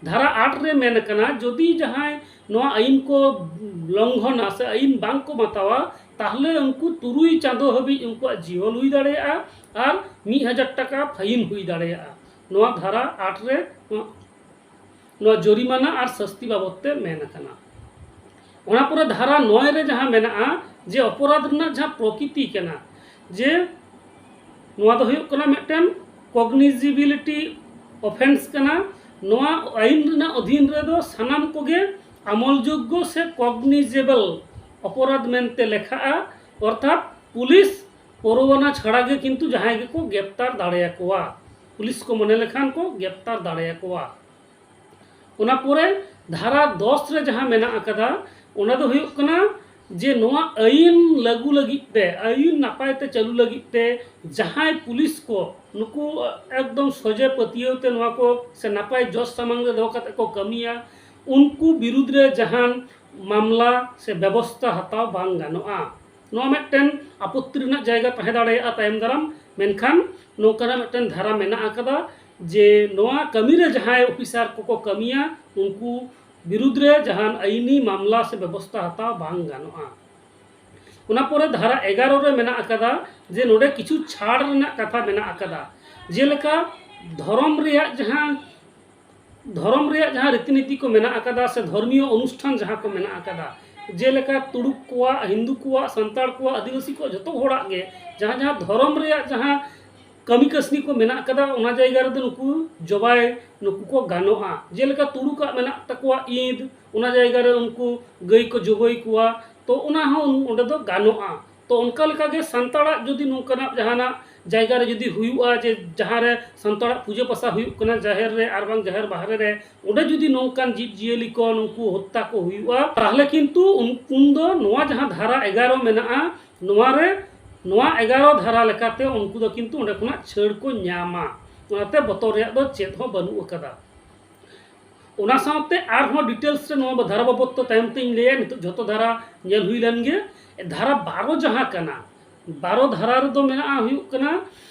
ᱫᱷᱟᱨᱟ ᱟᱴ ᱨᱮ ᱢᱮᱱ ᱟᱠᱟᱱᱟ, ᱡᱩᱫᱤ ᱡᱟᱦᱟᱸᱭ ᱱᱚᱣᱟ ᱟᱹᱭᱤᱱ ᱠᱚ ᱞᱚᱝᱜᱷᱚᱱᱟ ᱥᱮ ᱟᱹᱭᱤᱱ ᱵᱟᱝ ᱠᱚ ᱢᱟᱛᱟᱣᱟ, ᱛᱟᱦᱞᱮ ᱩᱱᱠᱩ ᱛᱩᱨᱩᱭ ᱪᱟᱸᱫᱚ ᱦᱟᱹᱵᱤᱡ ᱩᱱᱠᱩᱣᱟᱜ ᱡᱤᱦᱚᱞ ᱦᱩᱭ ᱫᱟᱲᱮᱭᱟᱜᱼᱟ ᱟᱨ ᱢᱤᱫ ᱦᱟᱡᱟᱨ ᱴᱟᱠᱟ ᱯᱷᱟᱭᱤᱱ ᱦᱩᱭ ᱫᱟᱲᱮᱭᱟᱜᱼᱟ᱾ ᱱᱚᱣᱟ ᱫᱷᱟᱨᱟ ᱟᱴ ᱨᱮ ᱱᱚᱣᱟ ᱡᱚᱨᱤᱢᱟᱱᱟ ᱟᱨ ᱥᱟᱹᱥᱛᱤ ᱵᱟᱵᱚᱫ ᱛᱮ ᱢᱮᱱ ᱟᱠᱟᱱᱟ᱾ ᱚᱱᱟ ᱯᱚᱨᱮ ᱫᱷᱟᱨᱟ ᱱᱚᱭ ᱨᱮ ᱡᱟᱦᱟᱸ ᱢᱮᱱᱟᱜᱼᱟ ᱡᱮ ᱚᱯᱚᱨᱟᱫᱷ ᱨᱮᱱᱟᱜ ᱡᱟᱦᱟᱸ ᱯᱨᱚᱠᱤᱛᱤ ᱠᱟᱱᱟ, ᱡᱮ ᱱᱚᱣᱟ ᱫᱚ ᱦᱩᱭᱩᱜ ᱠᱟᱱᱟ ᱢᱤᱫᱴᱮᱱ ᱠᱚᱜᱱᱤᱡᱤᱵᱤᱞᱤᱴᱤ ᱚᱯᱷᱮᱱᱥ ᱠᱟᱱᱟ᱾ ᱱᱚᱣᱟ ᱟᱹᱭᱤᱱ ᱨᱮᱱᱟᱜ ᱚᱫᱷᱤᱱ ᱨᱮᱫᱚ ᱥᱟᱱᱟᱢ ᱠᱚᱜᱮ ᱟᱢᱚᱞᱡᱳᱜᱽᱜᱚ ᱥᱮ ᱠᱚᱜᱱᱤᱡᱮᱵᱚᱞ ᱚᱯᱚᱨᱟᱫᱷ ᱢᱮᱱᱛᱮ ᱞᱮᱠᱷᱟᱜᱼᱟ᱾ ᱚᱨᱛᱷᱟᱛ ᱯᱩᱞᱤᱥ ᱯᱚᱨᱚᱣᱟᱱᱟ ᱪᱷᱟᱲᱟ ᱜᱮ ᱠᱤᱱᱛᱩ ᱡᱟᱦᱟᱸᱭ ᱜᱮᱠᱚ ᱜᱨᱮᱯᱛᱟᱨ ᱫᱟᱲᱮᱭᱟᱠᱚᱣᱟ, ᱯᱩᱞᱤᱥ ᱠᱚ ᱢᱚᱱᱮ ᱞᱮᱠᱷᱟᱱ ᱠᱚ ᱜᱨᱮᱯᱛᱟᱨ ᱫᱟᱲᱮᱭᱟᱠᱚᱣᱟ᱾ ᱚᱱᱟ ᱯᱚᱨᱮ ᱫᱷᱟᱨᱟ ᱫᱚᱥ ᱨᱮ ᱡᱟᱦᱟᱸ ᱢᱮᱱᱟᱜ ᱟᱠᱟᱫᱟ, ᱚᱱᱟ ᱫᱚ ᱦᱩᱭᱩᱜ ᱠᱟᱱᱟ ᱡᱮ ᱱᱚᱣᱟ ᱟᱹᱭᱤᱱ ᱞᱟᱹᱜᱩ ᱞᱟᱹᱜᱤᱫ ᱛᱮ, ᱟᱹᱭᱤᱱ ᱱᱟᱯᱟᱭ ᱛᱮ ᱪᱟᱹᱞᱩ ᱞᱟᱹᱜᱤᱫ ᱛᱮ ᱡᱟᱦᱟᱸᱭ ᱯᱩᱞᱤᱥ ᱠᱚ ᱱᱩᱠᱩ ᱮᱠᱫᱚᱢ ᱥᱚᱡᱷᱮ ᱯᱟᱹᱛᱭᱟᱹᱣ ᱛᱮ ᱱᱚᱣᱟ ᱠᱚ ᱥᱮ ᱱᱟᱯᱟᱭ ᱡᱚᱥ ᱥᱟᱢᱟᱝ ᱨᱮ ᱫᱚᱦᱚ ᱠᱟᱛᱮ ᱠᱚ ᱠᱟᱹᱢᱤᱭᱟ, ᱩᱱᱠᱩ ᱵᱤᱨᱩᱫᱽ ᱨᱮ ᱡᱟᱦᱟᱱ ᱢᱟᱢᱞᱟ ᱥᱮ ᱵᱮᱵᱚᱥᱛᱷᱟ ᱦᱟᱛᱟᱣ ᱵᱟᱝ ᱜᱟᱱᱚᱜᱼᱟ᱾ ᱱᱚᱣᱟ ᱢᱤᱫᱴᱮᱱ ᱟᱯᱚᱛᱛᱤ ᱨᱮᱱᱟᱜ ᱡᱟᱭᱜᱟ ᱛᱟᱦᱮᱸ ᱫᱟᱲᱮᱭᱟᱜᱼᱟ ᱛᱟᱭᱚᱢ ᱫᱟᱨᱟᱢ, ᱢᱮᱱᱠᱷᱟᱱ ᱱᱚᱝᱠᱟᱱᱟᱜ ᱢᱤᱫᱴᱮᱱ ᱫᱷᱟᱨᱟ ᱢᱮᱱᱟᱜ ᱟᱠᱟᱫᱟ ᱡᱮ ᱱᱚᱣᱟ ᱠᱟᱹᱢᱤ ᱨᱮ ᱡᱟᱦᱟᱸᱭ ᱚᱯᱷᱤᱥᱟᱨ ᱠᱚᱠᱚ ᱠᱟᱹᱢᱤᱭᱟ ᱩᱱᱠᱩ ᱵᱤᱨᱩᱫᱽ ᱨᱮ ᱡᱟᱦᱟᱱ ᱟᱹᱭᱤᱱᱤ ᱢᱟᱢᱞᱟ ᱥᱮ ᱵᱮᱵᱚᱥᱛᱷᱟ ᱦᱟᱛᱟᱣ ᱵᱟᱝ ᱜᱟᱱᱚᱜᱼᱟ᱾ ᱚᱱᱟ ᱯᱚᱨᱮ ᱫᱷᱟᱨᱟ ᱮᱜᱟᱨᱚ ᱨᱮ ᱢᱮᱱᱟᱜ ᱟᱠᱟᱫᱟ ᱡᱮ ᱱᱚᱰᱮ ᱠᱤᱪᱷᱩ ᱪᱷᱟᱲ ᱨᱮᱱᱟᱜ ᱠᱟᱛᱷᱟ ᱢᱮᱱᱟᱜ ᱟᱠᱟᱫᱟ, ᱡᱮᱞᱮᱠᱟ ᱫᱷᱚᱨᱚᱢ ᱨᱮᱭᱟᱜ ᱡᱟᱦᱟᱸ ᱫᱷᱚᱨᱚᱢ ᱨᱮᱭᱟᱜ ᱡᱟᱦᱟᱸ ᱨᱤᱛᱤᱱᱤᱛᱤ ᱠᱚ ᱢᱮᱱᱟᱜ ᱟᱠᱟᱫᱟ ᱥᱮ ᱫᱷᱚᱨᱢᱤᱭᱚ ᱚᱱᱩᱥᱴᱷᱟᱱ ᱡᱟᱦᱟᱸ ᱠᱚ ᱢᱮᱱᱟᱜ ᱟᱠᱟᱫᱟ, ᱡᱮᱞᱮᱠᱟ ᱛᱩᱲᱩᱠ ᱠᱚᱣᱟᱜ, ᱦᱤᱱᱫᱩ ᱠᱚᱣᱟᱜ, ᱥᱟᱱᱛᱟᱲ ᱠᱚᱣᱟᱜ, ᱟᱹᱫᱤᱵᱟᱹᱥᱤ ᱠᱚᱣᱟᱜ, ᱡᱷᱚᱛᱚ ᱦᱚᱲᱟᱜ ᱜᱮ ᱡᱟᱦᱟᱸ ᱡᱟᱦᱟᱸ ᱫᱷᱚᱨᱚᱢ ᱨᱮᱭᱟᱜ ᱡᱟᱦᱟᱸ ᱠᱟᱹᱢᱤ ᱠᱟᱹᱥᱱᱤ ᱠᱚ ᱢᱮᱱᱟᱜ ᱟᱠᱟᱫᱟ, ᱚᱱᱟ ᱡᱟᱭᱜᱟ ᱨᱮᱫᱚ ᱱᱩᱠᱩ ᱡᱚᱵᱟᱭ ᱱᱩᱠᱩ ᱠᱚ ᱜᱟᱱᱚᱜᱼᱟ᱾ ᱡᱮᱞᱮᱠᱟ ᱛᱩᱲᱩᱠᱟᱜ ᱢᱮᱱᱟᱜ ᱛᱟᱠᱚᱣᱟ ᱤᱫ, ᱚᱱᱟ ᱡᱟᱭᱜᱟ ᱨᱮ ᱩᱱᱠᱩ ᱜᱟᱹᱭ ᱠᱚ ᱡᱚᱵᱚᱭ ᱠᱚᱣᱟ, ᱛᱚ ᱚᱱᱟ ᱦᱚᱸ ᱚᱸᱰᱮ ᱫᱚ ᱜᱟᱱᱚᱜᱼᱟ᱾ ᱛᱚ ᱚᱱᱠᱟ ᱞᱮᱠᱟᱜᱮ ᱥᱟᱱᱛᱟᱲᱟᱜ ᱡᱩᱫᱤ ᱱᱚᱝᱠᱟᱱᱟᱜ ᱡᱟᱦᱟᱱᱟᱜ ᱡᱟᱭᱜᱟ ᱨᱮ ᱡᱩᱫᱤ ᱦᱩᱭᱩᱜᱼᱟ, ᱡᱮ ᱡᱟᱦᱟᱸ ᱨᱮ ᱥᱟᱱᱛᱟᱲᱟᱜ ᱯᱩᱡᱟᱹ ᱯᱟᱥᱟ ᱦᱩᱭᱩᱜ ᱠᱟᱱᱟ ᱡᱟᱦᱮᱨ ᱨᱮ ᱟᱨ ᱵᱟᱝ ᱡᱟᱦᱮᱨ ᱵᱟᱦᱨᱮ ᱨᱮ, ᱚᱸᱰᱮ ᱡᱩᱫᱤ ᱱᱚᱝᱠᱟᱱ ᱡᱤᱵᱽ ᱡᱤᱭᱟᱹᱞᱤ ᱠᱚ ᱱᱩᱠᱩ ᱦᱚᱛᱛᱟ ᱠᱚ ᱦᱩᱭᱩᱜᱼᱟ, ᱛᱟᱦᱞᱮ ᱠᱤᱱᱛᱩ ᱩᱱ- ᱩᱱᱫᱚ ᱱᱚᱣᱟ ᱡᱟᱦᱟᱸ ᱫᱷᱟᱨᱟ ᱮᱜᱟᱨᱚ ᱢᱮᱱᱟᱜᱼᱟ, ᱱᱚᱣᱟ ᱨᱮ, ᱱᱚᱣᱟ ᱮᱜᱟᱨᱚ ᱫᱷᱟᱨᱟ ᱞᱮᱠᱟᱛᱮ ᱩᱱᱠᱩ ᱫᱚ ᱠᱤᱱᱛᱩ ᱚᱸᱰᱮ ᱠᱷᱚᱱᱟᱜ ᱪᱷᱟᱹᱲ ᱠᱚ ᱧᱟᱢᱟ᱾ ᱚᱱᱟᱛᱮ ᱵᱚᱛᱚᱨ ᱨᱮᱭᱟᱜ ᱫᱚ ᱪᱮᱫ ᱦᱚᱸ ᱵᱟᱹᱱᱩᱜ ᱟᱠᱟᱫᱟ᱾ ᱚᱱᱟ ᱥᱟᱶᱛᱮ ᱟᱨᱦᱚᱸ ᱰᱤᱴᱮᱞᱥ ᱨᱮ ᱱᱚᱣᱟ ᱫᱷᱟᱨᱟ ᱵᱟᱵᱚᱫ ᱛᱮ ᱛᱟᱭᱚᱢ ᱛᱮᱧ ᱞᱟᱹᱭᱟ᱾ ᱱᱤᱛᱚᱜ ᱡᱷᱚᱛᱚ ᱫᱷᱟᱨᱟ ᱧᱮᱞ ᱦᱩᱭ ᱞᱮᱱ ᱜᱮ᱾ ᱫᱷᱟᱨᱟ ᱵᱟᱨᱚ ᱡᱟᱦᱟᱸ ᱠᱟᱱᱟ, ᱵᱟᱨᱚ ᱫᱷᱟᱨᱟ ᱨᱮᱫᱚ ᱢᱮᱱᱟᱜᱼᱟ ᱦᱩᱭᱩᱜ ᱠᱟᱱᱟ,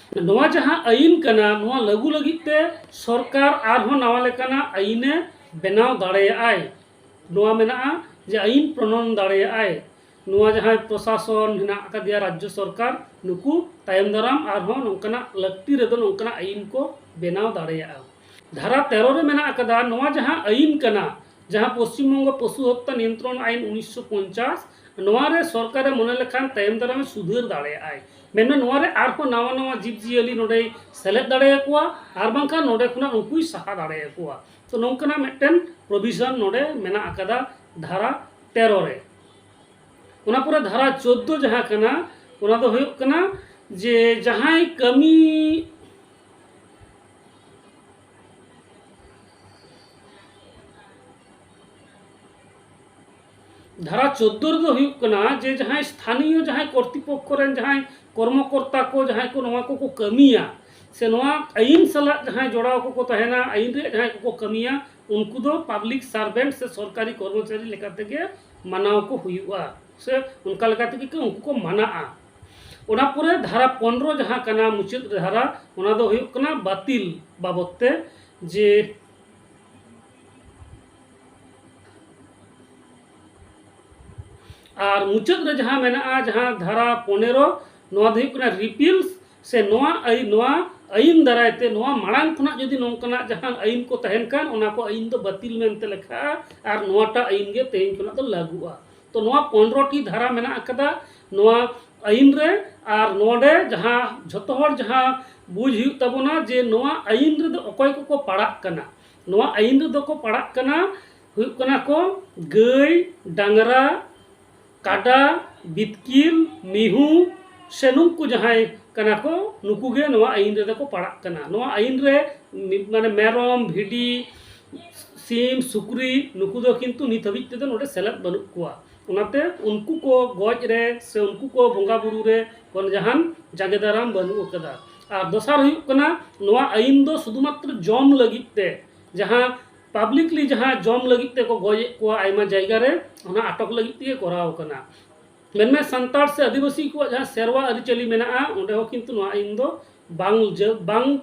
ᱱᱚᱣᱟ ᱡᱟᱦᱟᱸ ᱟᱹᱭᱤᱱ ᱠᱟᱱᱟ, ᱱᱚᱣᱟ ᱞᱟᱹᱜᱩ ᱞᱟᱹᱜᱤᱫ ᱛᱮ ᱥᱚᱨᱠᱟᱨ ᱟᱨᱦᱚᱸ ᱱᱟᱣᱟ ᱞᱮᱠᱟᱱᱟᱜ ᱟᱹᱭᱤᱱᱮ ᱵᱮᱱᱟᱣ ᱫᱟᱲᱮᱭᱟᱜᱼᱟᱭ᱾ ᱱᱚᱣᱟ ᱢᱮᱱᱟᱜᱼᱟ ᱡᱮ ᱟᱹᱭᱤᱱ ᱯᱨᱚᱱᱚᱱ ᱫᱟᱲᱮᱭᱟᱜᱼᱟᱭ᱾ ᱱᱚᱣᱟ ᱡᱟᱦᱟᱸᱭ ᱯᱨᱚᱥᱟᱥᱚᱱ ᱦᱮᱱᱟᱜ ᱟᱠᱟᱫᱮᱭᱟ, ᱨᱟᱡᱽᱡᱚ ᱥᱚᱨᱠᱟᱨ, ᱱᱩᱠᱩ ᱛᱟᱭᱚᱢ ᱫᱟᱨᱟᱢ ᱟᱨᱦᱚᱸ ᱱᱚᱝᱠᱟᱱᱟᱜ ᱞᱟᱹᱠᱛᱤ ᱨᱮᱫᱚ ᱱᱚᱝᱠᱟᱱᱟᱜ ᱟᱹᱭᱤᱱ ᱠᱚ ᱵᱮᱱᱟᱣ ᱫᱟᱲᱮᱭᱟᱜᱼᱟ᱾ ᱫᱷᱟᱨᱟ ᱛᱮᱨᱚ ᱨᱮ ᱢᱮᱱᱟᱜ ᱟᱠᱟᱫᱟ, ᱱᱚᱣᱟ ᱡᱟᱦᱟᱸ ᱟᱹᱭᱤᱱ ᱠᱟᱱᱟ, ᱡᱟᱦᱟᱸ ᱯᱚᱥᱪᱤᱢ ᱵᱚᱝᱜᱚ ᱯᱚᱥᱩ ᱦᱚᱛᱛᱟ ᱱᱤᱭᱚᱱᱛᱨᱚᱱ ᱟᱭᱤᱱ ᱩᱱᱤᱥᱥᱚ ᱯᱚᱧᱪᱟᱥ, ᱱᱚᱣᱟ ᱨᱮ ᱥᱚᱨᱠᱟᱨᱮ ᱢᱚᱱᱮ ᱞᱮᱠᱷᱟᱱ ᱛᱟᱭᱚᱢ ᱫᱟᱨᱟᱢᱮ ᱥᱩᱫᱷᱟᱹᱨ ᱫᱟᱲᱮᱭᱟᱜᱼᱟᱭ᱾ ᱢᱮᱱᱢᱮ ᱱᱚᱣᱟ ᱨᱮ ᱟᱨᱦᱚᱸ ᱱᱟᱣᱟ ᱱᱟᱣᱟ ᱡᱤᱵᱽᱼᱡᱤᱭᱟᱹᱞᱤ ᱱᱚᱰᱮᱭ ᱥᱮᱞᱮᱫ ᱫᱟᱲᱮᱭᱟᱠᱚᱣᱟ, ᱟᱨ ᱵᱟᱝᱠᱷᱟᱱ ᱱᱚᱰᱮ ᱠᱷᱚᱱᱟᱜ ᱩᱱᱠᱩᱭ ᱥᱟᱦᱟ ᱫᱟᱲᱮᱭᱟᱠᱚᱣᱟ᱾ ᱛᱚ, ᱱᱚᱝᱠᱟᱱᱟᱜ ᱢᱤᱫᱴᱮᱱ ᱯᱨᱚᱵᱷᱤᱥᱚᱱ ᱱᱚᱰᱮ ᱢᱮᱱᱟᱜ ᱟᱠᱟᱫᱟ ᱫᱷᱟᱨᱟ ᱛᱮᱨᱚ ᱨᱮ᱾ ᱚᱱᱟ ᱯᱚᱨᱮ ᱫᱷᱟᱨᱟ ᱪᱳᱫᱽᱫᱳ ᱡᱟᱦᱟᱸ ᱠᱟᱱᱟ, ᱚᱱᱟ ᱫᱚ ᱦᱩᱭᱩᱜ ᱠᱟᱱᱟ ᱡᱮ ᱡᱟᱦᱟᱸᱭ ᱠᱟᱹᱢᱤ, ᱫᱷᱟᱨᱟ ᱪᱳᱫᱽᱫᱳ ᱨᱮᱫᱚ ᱦᱩᱭᱩᱜ ᱠᱟᱱᱟ ᱡᱮ ᱡᱟᱦᱟᱸᱭ ᱥᱛᱷᱟᱱᱤᱭᱚ, ᱡᱟᱦᱟᱸᱭ ᱠᱚᱨᱛᱤᱯᱚᱠᱠᱷᱚ ᱨᱮᱱ ᱡᱟᱦᱟᱸᱭ ᱠᱚᱨᱢᱚᱠᱚᱨᱛᱟ ᱠᱚ, ᱡᱟᱦᱟᱸᱭ ᱠᱚ ᱱᱚᱣᱟ ᱠᱚᱠᱚ ᱠᱟᱹᱢᱤᱭᱟ, ᱥᱮ ᱱᱚᱣᱟ ᱟᱹᱭᱤᱱ ᱥᱟᱞᱟᱜ ᱡᱟᱦᱟᱸᱭ ᱡᱚᱲᱟᱣ ᱠᱚᱠᱚ ᱛᱟᱦᱮᱱᱟ, ᱟᱹᱭᱤᱱ ᱨᱮᱭᱟᱜ ᱡᱟᱦᱟᱸᱭ ᱠᱚᱠᱚ ᱠᱟᱹᱢᱤᱭᱟ, ᱩᱱᱠᱩ ᱫᱚ ᱯᱟᱵᱽᱞᱤᱠ ᱥᱟᱨᱵᱷᱮᱱᱴ ᱥᱮ ᱥᱚᱨᱠᱟᱨᱤ ᱠᱚᱨᱢᱚᱪᱟᱨᱤ ᱞᱮᱠᱟ ᱛᱮᱜᱮ ᱢᱟᱱᱟᱣ ᱠᱚ ᱦᱩᱭᱩᱜᱼᱟ, ᱥᱮ ᱚᱱᱠᱟ ᱞᱮᱠᱟ ᱛᱮᱜᱮ ᱠᱚ, ᱩᱱᱠᱩ ᱠᱚ ᱢᱟᱱᱟᱜᱼᱟ᱾ ᱚᱱᱟ ᱯᱚᱨᱮ ᱫᱷᱟᱨᱟ ᱯᱚᱱᱨᱚ ᱡᱟᱦᱟᱸ ᱠᱟᱱᱟ, ᱢᱩᱪᱟᱹᱫ ᱫᱷᱟᱨᱟ, ᱚᱱᱟ ᱫᱚ ᱦᱩᱭᱩᱜ ᱠᱟᱱᱟ ᱵᱟᱹᱛᱤᱞ ᱵᱟᱵᱚᱫ ᱛᱮ, ᱡᱮ ᱟᱨ ᱢᱩᱪᱟᱹᱫ ᱨᱮ ᱡᱟᱦᱟᱸ ᱢᱮᱱᱟᱜᱼᱟ, ᱡᱟᱦᱟᱸ ᱫᱷᱟᱨᱟ ᱯᱚᱱᱮᱨᱚ, ᱱᱚᱣᱟ ᱫᱚ ᱦᱩᱭᱩᱜ ᱠᱟᱱᱟ ᱨᱤᱯᱤᱞᱥ, ᱥᱮ ᱱᱚᱣᱟ ᱟᱹᱭ-, ᱱᱚᱣᱟ ᱟᱹᱭᱤᱱ ᱫᱟᱨᱟᱭ ᱛᱮ, ᱱᱚᱣᱟ ᱢᱟᱲᱟᱝ ᱠᱷᱚᱱᱟᱜ ᱡᱩᱫᱤ ᱱᱚᱝᱠᱟᱱᱟᱜ ᱡᱟᱦᱟᱸ ᱟᱹᱭᱤᱱ ᱠᱚ ᱛᱟᱦᱮᱱ ᱠᱷᱟᱱ, ᱚᱱᱟ ᱠᱚ ᱟᱹᱭᱤᱱ ᱫᱚ ᱵᱟᱹᱛᱤᱞ ᱢᱮᱱᱛᱮ ᱞᱮᱠᱷᱟᱜᱼᱟ, ᱟᱨ ᱱᱚᱣᱟᱴᱟᱜ ᱟᱹᱭᱤᱱ ᱜᱮ ᱛᱮᱦᱮᱧ ᱠᱷᱚᱱᱟᱜ ᱫᱚ ᱞᱟᱹᱜᱩᱜᱼᱟ᱾ ᱛᱚ, ᱱᱚᱣᱟ ᱯᱚᱱᱨᱚ ᱴᱤ ᱫᱷᱟᱨᱟ ᱢᱮᱱᱟᱜ ᱟᱠᱟᱫᱟ ᱱᱚᱣᱟ ᱟᱹᱭᱤᱱ ᱨᱮ, ᱟᱨ ᱱᱚᱰᱮ ᱡᱟᱦᱟᱸ ᱡᱷᱚᱛᱚ ᱦᱚᱲ ᱡᱟᱦᱟᱸ ᱵᱩᱡᱽ ᱦᱩᱭᱩᱜ ᱛᱟᱵᱚᱱᱟ ᱡᱮ ᱱᱚᱣᱟ ᱟᱹᱭᱤᱱ ᱨᱮᱫᱚ ᱚᱠᱚᱭ ᱠᱚᱠᱚ ᱯᱟᱲᱟᱜ ᱠᱟᱱᱟ᱾ ᱱᱚᱣᱟ ᱟᱹᱭᱤᱱ ᱨᱮᱫᱚ ᱠᱚ ᱯᱟᱲᱟᱜ ᱠᱟᱱᱟ, ᱦᱩᱭᱩᱜ ᱠᱟᱱᱟ ᱠᱚ ᱜᱟᱹᱭ, ᱰᱟᱝᱨᱟ, ᱠᱟᱰᱟ, ᱵᱤᱛᱠᱤᱞ, ᱢᱤᱦᱩ, ᱥᱮ ᱱᱩᱠᱩ ᱡᱟᱦᱟᱸᱭ ᱠᱟᱱᱟ ᱠᱚ, ᱱᱩᱠᱩ ᱜᱮ ᱱᱚᱣᱟ ᱟᱹᱭᱤᱱ ᱨᱮᱫᱚ ᱠᱚ ᱯᱟᱲᱟᱜ ᱠᱟᱱᱟ᱾ ᱱᱚᱣᱟ ᱟᱹᱭᱤᱱ ᱨᱮ ᱢᱤ-, ᱢᱟᱱᱮ ᱢᱮᱨᱚᱢ, ᱵᱷᱤᱰᱤ, ᱥᱤᱢ, ᱥᱩᱠᱨᱤ, ᱱᱩᱠᱩ ᱫᱚ ᱠᱤᱱᱛᱩ ᱱᱤᱛ ᱦᱟᱹᱵᱤᱡ ᱛᱮᱫᱚ ᱱᱚᱰᱮ ᱥᱮᱞᱮᱫ ᱵᱟᱹᱱᱩᱜ ᱠᱚᱣᱟ᱾ ᱚᱱᱟᱛᱮ ᱩᱱᱠᱩ ᱠᱚ ᱜᱚᱡ ᱨᱮ ᱥᱮ ᱩᱱᱠᱩ ᱠᱚ ᱵᱚᱸᱜᱟ ᱵᱩᱨᱩ ᱨᱮ ᱠᱳᱱᱳ ᱡᱟᱦᱟᱱ ᱡᱟᱸᱜᱮ ᱫᱟᱨᱟᱢ ᱵᱟᱹᱱᱩᱜ ᱟᱠᱟᱫᱟ᱾ ᱟᱨ ᱫᱚᱥᱟᱨ ᱦᱩᱭᱩᱜ ᱠᱟᱱᱟ, ᱱᱚᱣᱟ ᱟᱹᱭᱤᱱ ᱫᱚ ᱥᱩᱫᱷᱩᱢᱟᱛᱨᱚ ᱡᱚᱢ ᱞᱟᱹᱜᱤᱫ ᱛᱮ, ᱡᱟᱦᱟᱸ ᱯᱟᱵᱽᱞᱤᱠᱞᱤ ᱡᱟᱦᱟᱸ ᱡᱚᱢ ᱞᱟᱹᱜᱤᱫ ᱛᱮᱠᱚ ᱜᱚᱡᱮᱫ ᱠᱚᱣᱟ ᱟᱭᱢᱟ ᱡᱟᱭᱜᱟ ᱨᱮ, ᱚᱱᱟ ᱟᱴᱚᱠ ᱞᱟᱹᱜᱤᱫ ᱛᱮᱜᱮ ᱠᱚᱨᱟᱣ ᱠᱟᱱᱟ᱾ ᱢᱮᱱᱢᱮ ᱥᱟᱱᱛᱟᱲ ᱥᱮ ᱟᱹᱫᱤᱵᱟᱹᱥᱤ ᱠᱚᱣᱟᱜ ᱡᱟᱦᱟᱸ ᱥᱮᱨᱣᱟ ᱟᱹᱨᱤᱪᱟᱹᱞᱤ ᱢᱮᱱᱟᱜᱼᱟ, ᱚᱸᱰᱮ ᱦᱚᱸ ᱠᱤᱱᱛᱩ ᱱᱚᱣᱟ ᱟᱹᱭᱤᱱ ᱫᱚ ᱵᱟᱝ ᱡᱟᱹ- ᱵᱟᱝ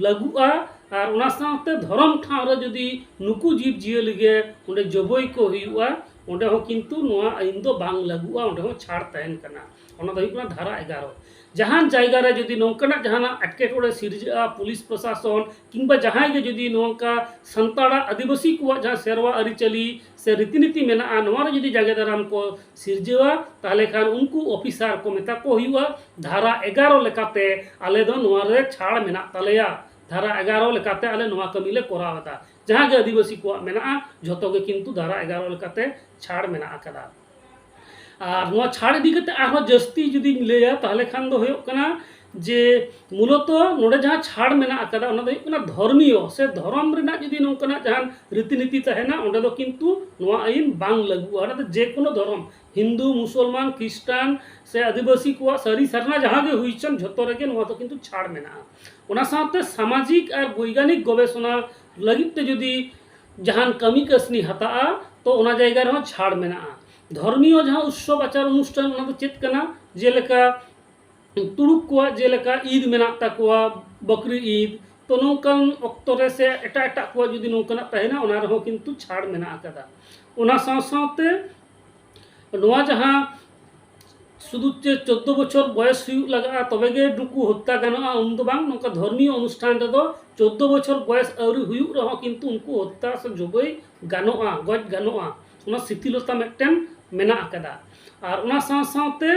ᱞᱟᱹᱜᱩᱜᱼᱟ᱾ ᱟᱨ ᱚᱱᱟ ᱥᱟᱶᱛᱮ ᱫᱷᱚᱨᱚᱢ ᱴᱷᱟᱶ ᱨᱮ ᱡᱩᱫᱤ ᱱᱩᱠᱩ ᱡᱤᱵᱽ ᱡᱤᱭᱟᱹᱞᱤ ᱜᱮ ᱚᱸᱰᱮ ᱡᱚᱵᱚᱭ ᱠᱚ ᱦᱩᱭᱩᱜᱼᱟ, ᱚᱸᱰᱮ ᱦᱚᱸ ᱠᱤᱱᱛᱩ ᱱᱚᱣᱟ ᱟᱹᱭᱤᱱ ᱫᱚ ᱵᱟᱝ ᱞᱟᱹᱜᱩᱜᱼᱟ, ᱚᱸᱰᱮ ᱦᱚᱸ ᱪᱷᱟᱲ ᱛᱟᱦᱮᱱ ᱠᱟᱱᱟ᱾ ᱚᱱᱟ ᱫᱚ ᱦᱩᱭᱩᱜ ᱠᱟᱱᱟ ᱫᱷᱟᱨᱟ ᱮᱜᱟᱨᱚ᱾ ᱡᱟᱦᱟᱱ ᱡᱟᱭᱜᱟ ᱨᱮ ᱡᱩᱫᱤ ᱱᱚᱝᱠᱟᱱᱟᱜ ᱡᱟᱦᱟᱱᱟᱜ ᱮᱴᱠᱮᱴᱚᱬᱮ ᱥᱤᱨᱡᱟᱹᱜᱼᱟ, ᱯᱩᱞᱤᱥ ᱯᱨᱚᱥᱟᱥᱚᱱ ᱠᱤᱝᱵᱟ ᱡᱟᱦᱟᱸᱭ ᱜᱮ ᱡᱩᱫᱤ ᱱᱚᱝᱠᱟ ᱥᱟᱱᱛᱟᱲᱟᱜ, ᱟᱹᱫᱤᱵᱟᱹᱥᱤ ᱠᱚᱣᱟᱜ ᱡᱟᱦᱟᱸ ᱥᱮᱨᱣᱟ ᱟᱹᱨᱤᱪᱟᱹᱞᱤ ᱥᱮ ᱨᱤᱛᱤᱱᱤᱛᱤ ᱢᱮᱱᱟᱜᱼᱟ, ᱱᱚᱣᱟ ᱨᱮ ᱡᱩᱫᱤ ᱡᱟᱸᱜᱮ ᱫᱟᱨᱟᱢ ᱠᱚ ᱥᱤᱨᱡᱟᱹᱣᱟ, ᱛᱟᱦᱚᱞᱮ ᱠᱷᱟᱱ ᱩᱱᱠᱩ ᱚᱯᱷᱤᱥᱟᱨ ᱠᱚ ᱢᱮᱛᱟ ᱠᱚ ᱦᱩᱭᱩᱜᱼᱟ, ᱫᱷᱟᱨᱟ ᱮᱜᱟᱨᱚ ᱞᱮᱠᱟᱛᱮ ᱟᱞᱮ ᱫᱚ ᱱᱚᱣᱟ ᱨᱮ ᱪᱷᱟᱲ ᱢᱮᱱᱟᱜ ᱛᱟᱞᱮᱭᱟ, ᱫᱷᱟᱨᱟ ᱮᱜᱟᱨᱚ ᱞᱮᱠᱟᱛᱮ ᱟᱞᱮ ᱱᱚᱣᱟ ᱠᱟᱹᱢᱤ ᱞᱮ ᱠᱚᱨᱟᱣ ᱮᱫᱟ᱾ ᱡᱟᱦᱟᱸ ᱜᱮ ᱟᱹᱫᱤᱵᱟᱹᱥᱤ ᱠᱚᱣᱟᱜ ᱢᱮᱱᱟᱜᱼᱟ, ᱡᱷᱚᱛᱚ ᱜᱮ ᱠᱤᱱᱛᱩ ᱫᱷᱟᱨᱟ ᱮᱜᱟᱨᱚ ᱞᱮᱠᱟᱛᱮ ᱪᱷᱟᱲ ᱢᱮᱱᱟᱜ ᱟᱠᱟᱫᱟ᱾ ᱟᱨ ᱱᱚᱣᱟ ᱪᱷᱟᱲ ᱤᱫᱤ ᱠᱟᱛᱮ ᱟᱨᱦᱚᱸ ᱡᱟᱹᱥᱛᱤ ᱡᱩᱫᱤᱧ ᱞᱟᱹᱭᱟ, ᱛᱟᱦᱚᱞᱮ ᱠᱷᱟᱱ ᱫᱚ ᱦᱩᱭᱩᱜ ᱠᱟᱱᱟ ᱡᱮ ᱢᱩᱞᱚᱛᱚ ᱱᱚᱰᱮ ᱡᱟᱦᱟᱸ ᱪᱷᱟᱲ ᱢᱮᱱᱟᱜ ᱟᱠᱟᱫᱟ, ᱚᱱᱟ ᱫᱚ ᱦᱩᱭᱩᱜ ᱠᱟᱱᱟ ᱫᱷᱚᱨᱢᱤᱭᱚ ᱥᱮ ᱫᱷᱚᱨᱚᱢ ᱨᱮᱱᱟᱜ ᱡᱩᱫᱤ ᱱᱚᱝᱠᱟᱱᱟᱜ ᱡᱟᱦᱟᱱ ᱨᱤᱛᱤᱱᱤᱛᱤ ᱛᱟᱦᱮᱱᱟ, ᱚᱸᱰᱮ ᱫᱚ ᱠᱤᱱᱛᱩ ᱱᱚᱣᱟ ᱟᱹᱭᱤᱱ ᱵᱟᱝ ᱞᱟᱹᱜᱩᱜᱼᱟ᱾ ᱚᱱᱟ ᱫᱚ ᱡᱮᱠᱳᱱᱳ ᱫᱷᱚᱨᱚᱢ, ᱦᱤᱱᱫᱩ, ᱢᱩᱥᱚᱞᱢᱟᱱ, ᱠᱷᱨᱤᱥᱴᱟᱱ ᱥᱮ ᱟᱹᱫᱤᱵᱟᱹᱥᱤ ᱠᱚᱣᱟᱜ ᱥᱟᱹᱨᱤ ᱥᱟᱨᱱᱟ ᱡᱟᱦᱟᱸ ᱜᱮ ᱦᱩᱭ ᱦᱚᱪᱚᱱ, ᱡᱷᱚᱛᱚ ᱨᱮᱜᱮ ᱱᱚᱣᱟ ᱫᱚ ᱠᱤᱱᱛᱩ ᱪᱷᱟᱲ ᱢᱮᱱᱟᱜᱼᱟ᱾ ᱚᱱᱟ ᱥᱟᱶᱛᱮ ᱥᱟᱢᱟᱡᱤᱠ ᱟᱨ ᱵᱳᱭᱜᱟᱱᱤᱠ ᱜᱚᱵᱮᱥᱚᱱᱟ ᱞᱟᱹᱜᱤᱫ ᱛᱮ ᱡᱩᱫᱤ ᱡᱟᱦᱟᱱ ᱠᱟᱹᱢᱤ ᱠᱟᱹᱥᱱᱤ ᱦᱟᱛᱟᱜᱼᱟ, ᱛᱚ ᱚᱱᱟ ᱡᱟᱭᱜᱟ ᱨᱮᱦᱚᱸ ᱪᱷᱟᱲ ᱢᱮᱱᱟᱜᱼᱟ᱾ ᱫᱷᱚᱨᱢᱤᱭᱚ ᱡᱟᱦᱟᱸ ᱩᱛᱥᱚᱵ ᱟᱪᱟᱨ ᱚᱱᱩᱥᱴᱷᱟᱱ, ᱚᱱᱟ ᱫᱚ ᱪᱮᱫ ᱠᱟᱱᱟ? ᱡᱮᱞᱮᱠᱟ ᱛᱩᱲᱩᱠ ᱠᱚᱣᱟᱜ ᱡᱮᱞᱮᱠᱟ ᱤᱫ ᱢᱮᱱᱟᱜ ᱛᱟᱠᱚᱣᱟ, ᱵᱟᱠᱨᱤ ᱤᱫ, ᱛᱚ ᱱᱚᱝᱠᱟᱱ ᱚᱠᱛᱚ ᱨᱮ ᱥᱮ ᱮᱴᱟᱜ ᱮᱴᱟᱜ ᱠᱚᱣᱟᱜ ᱡᱩᱫᱤ ᱱᱚᱝᱠᱟᱱᱟᱜ ᱛᱟᱦᱮᱱᱟ, ᱚᱱᱟ ᱨᱮᱦᱚᱸ ᱠᱤᱱᱛᱩ ᱪᱷᱟᱲ ᱢᱮᱱᱟᱜ ᱟᱠᱟᱫᱟ᱾ ᱚᱱᱟ ᱥᱟᱶ ᱥᱟᱶᱛᱮ ᱱᱚᱣᱟ ᱡᱟᱦᱟᱸ ᱥᱩᱫᱷᱩ ᱪᱮ ᱪᱳᱫᱽᱫᱳ ᱵᱚᱪᱷᱚᱨ ᱵᱚᱭᱮᱥ ᱦᱩᱭᱩᱜ ᱞᱟᱜᱟᱜᱼᱟ, ᱛᱚᱵᱮ ᱜᱮ ᱱᱩᱠᱩ ᱦᱚᱛᱛᱟ ᱜᱟᱱᱚᱜᱼᱟ, ᱩᱱ ᱫᱚ ᱵᱟᱝ᱾ ᱱᱚᱝᱠᱟ ᱫᱷᱚᱨᱢᱤᱭᱚ ᱚᱱᱩᱥᱴᱷᱟᱱ ᱨᱮᱫᱚ ᱪᱳᱫᱽᱫᱳ ᱵᱚᱪᱷᱚᱨ ᱵᱚᱭᱮᱥ ᱟᱹᱣᱨᱤ ᱦᱩᱭᱩᱜ ᱨᱮᱦᱚᱸ ᱠᱤᱱᱛᱩ ᱩᱱᱠᱩ ᱦᱚᱛᱛᱟ ᱥᱮ ᱡᱚᱵᱚᱭ ᱜᱟᱱᱚᱜᱼᱟ, ᱜᱚᱡ ᱜᱟᱱᱚᱜᱼᱟ᱾ ᱚᱱᱟ ᱥᱤᱛᱷᱤᱞᱚᱛᱟ ᱢᱤᱫᱴᱮᱱ ᱢᱮᱱᱟᱜ ᱟᱠᱟᱫᱟ᱾ ᱟᱨ ᱚᱱᱟ ᱥᱟᱶ ᱥᱟᱶᱛᱮ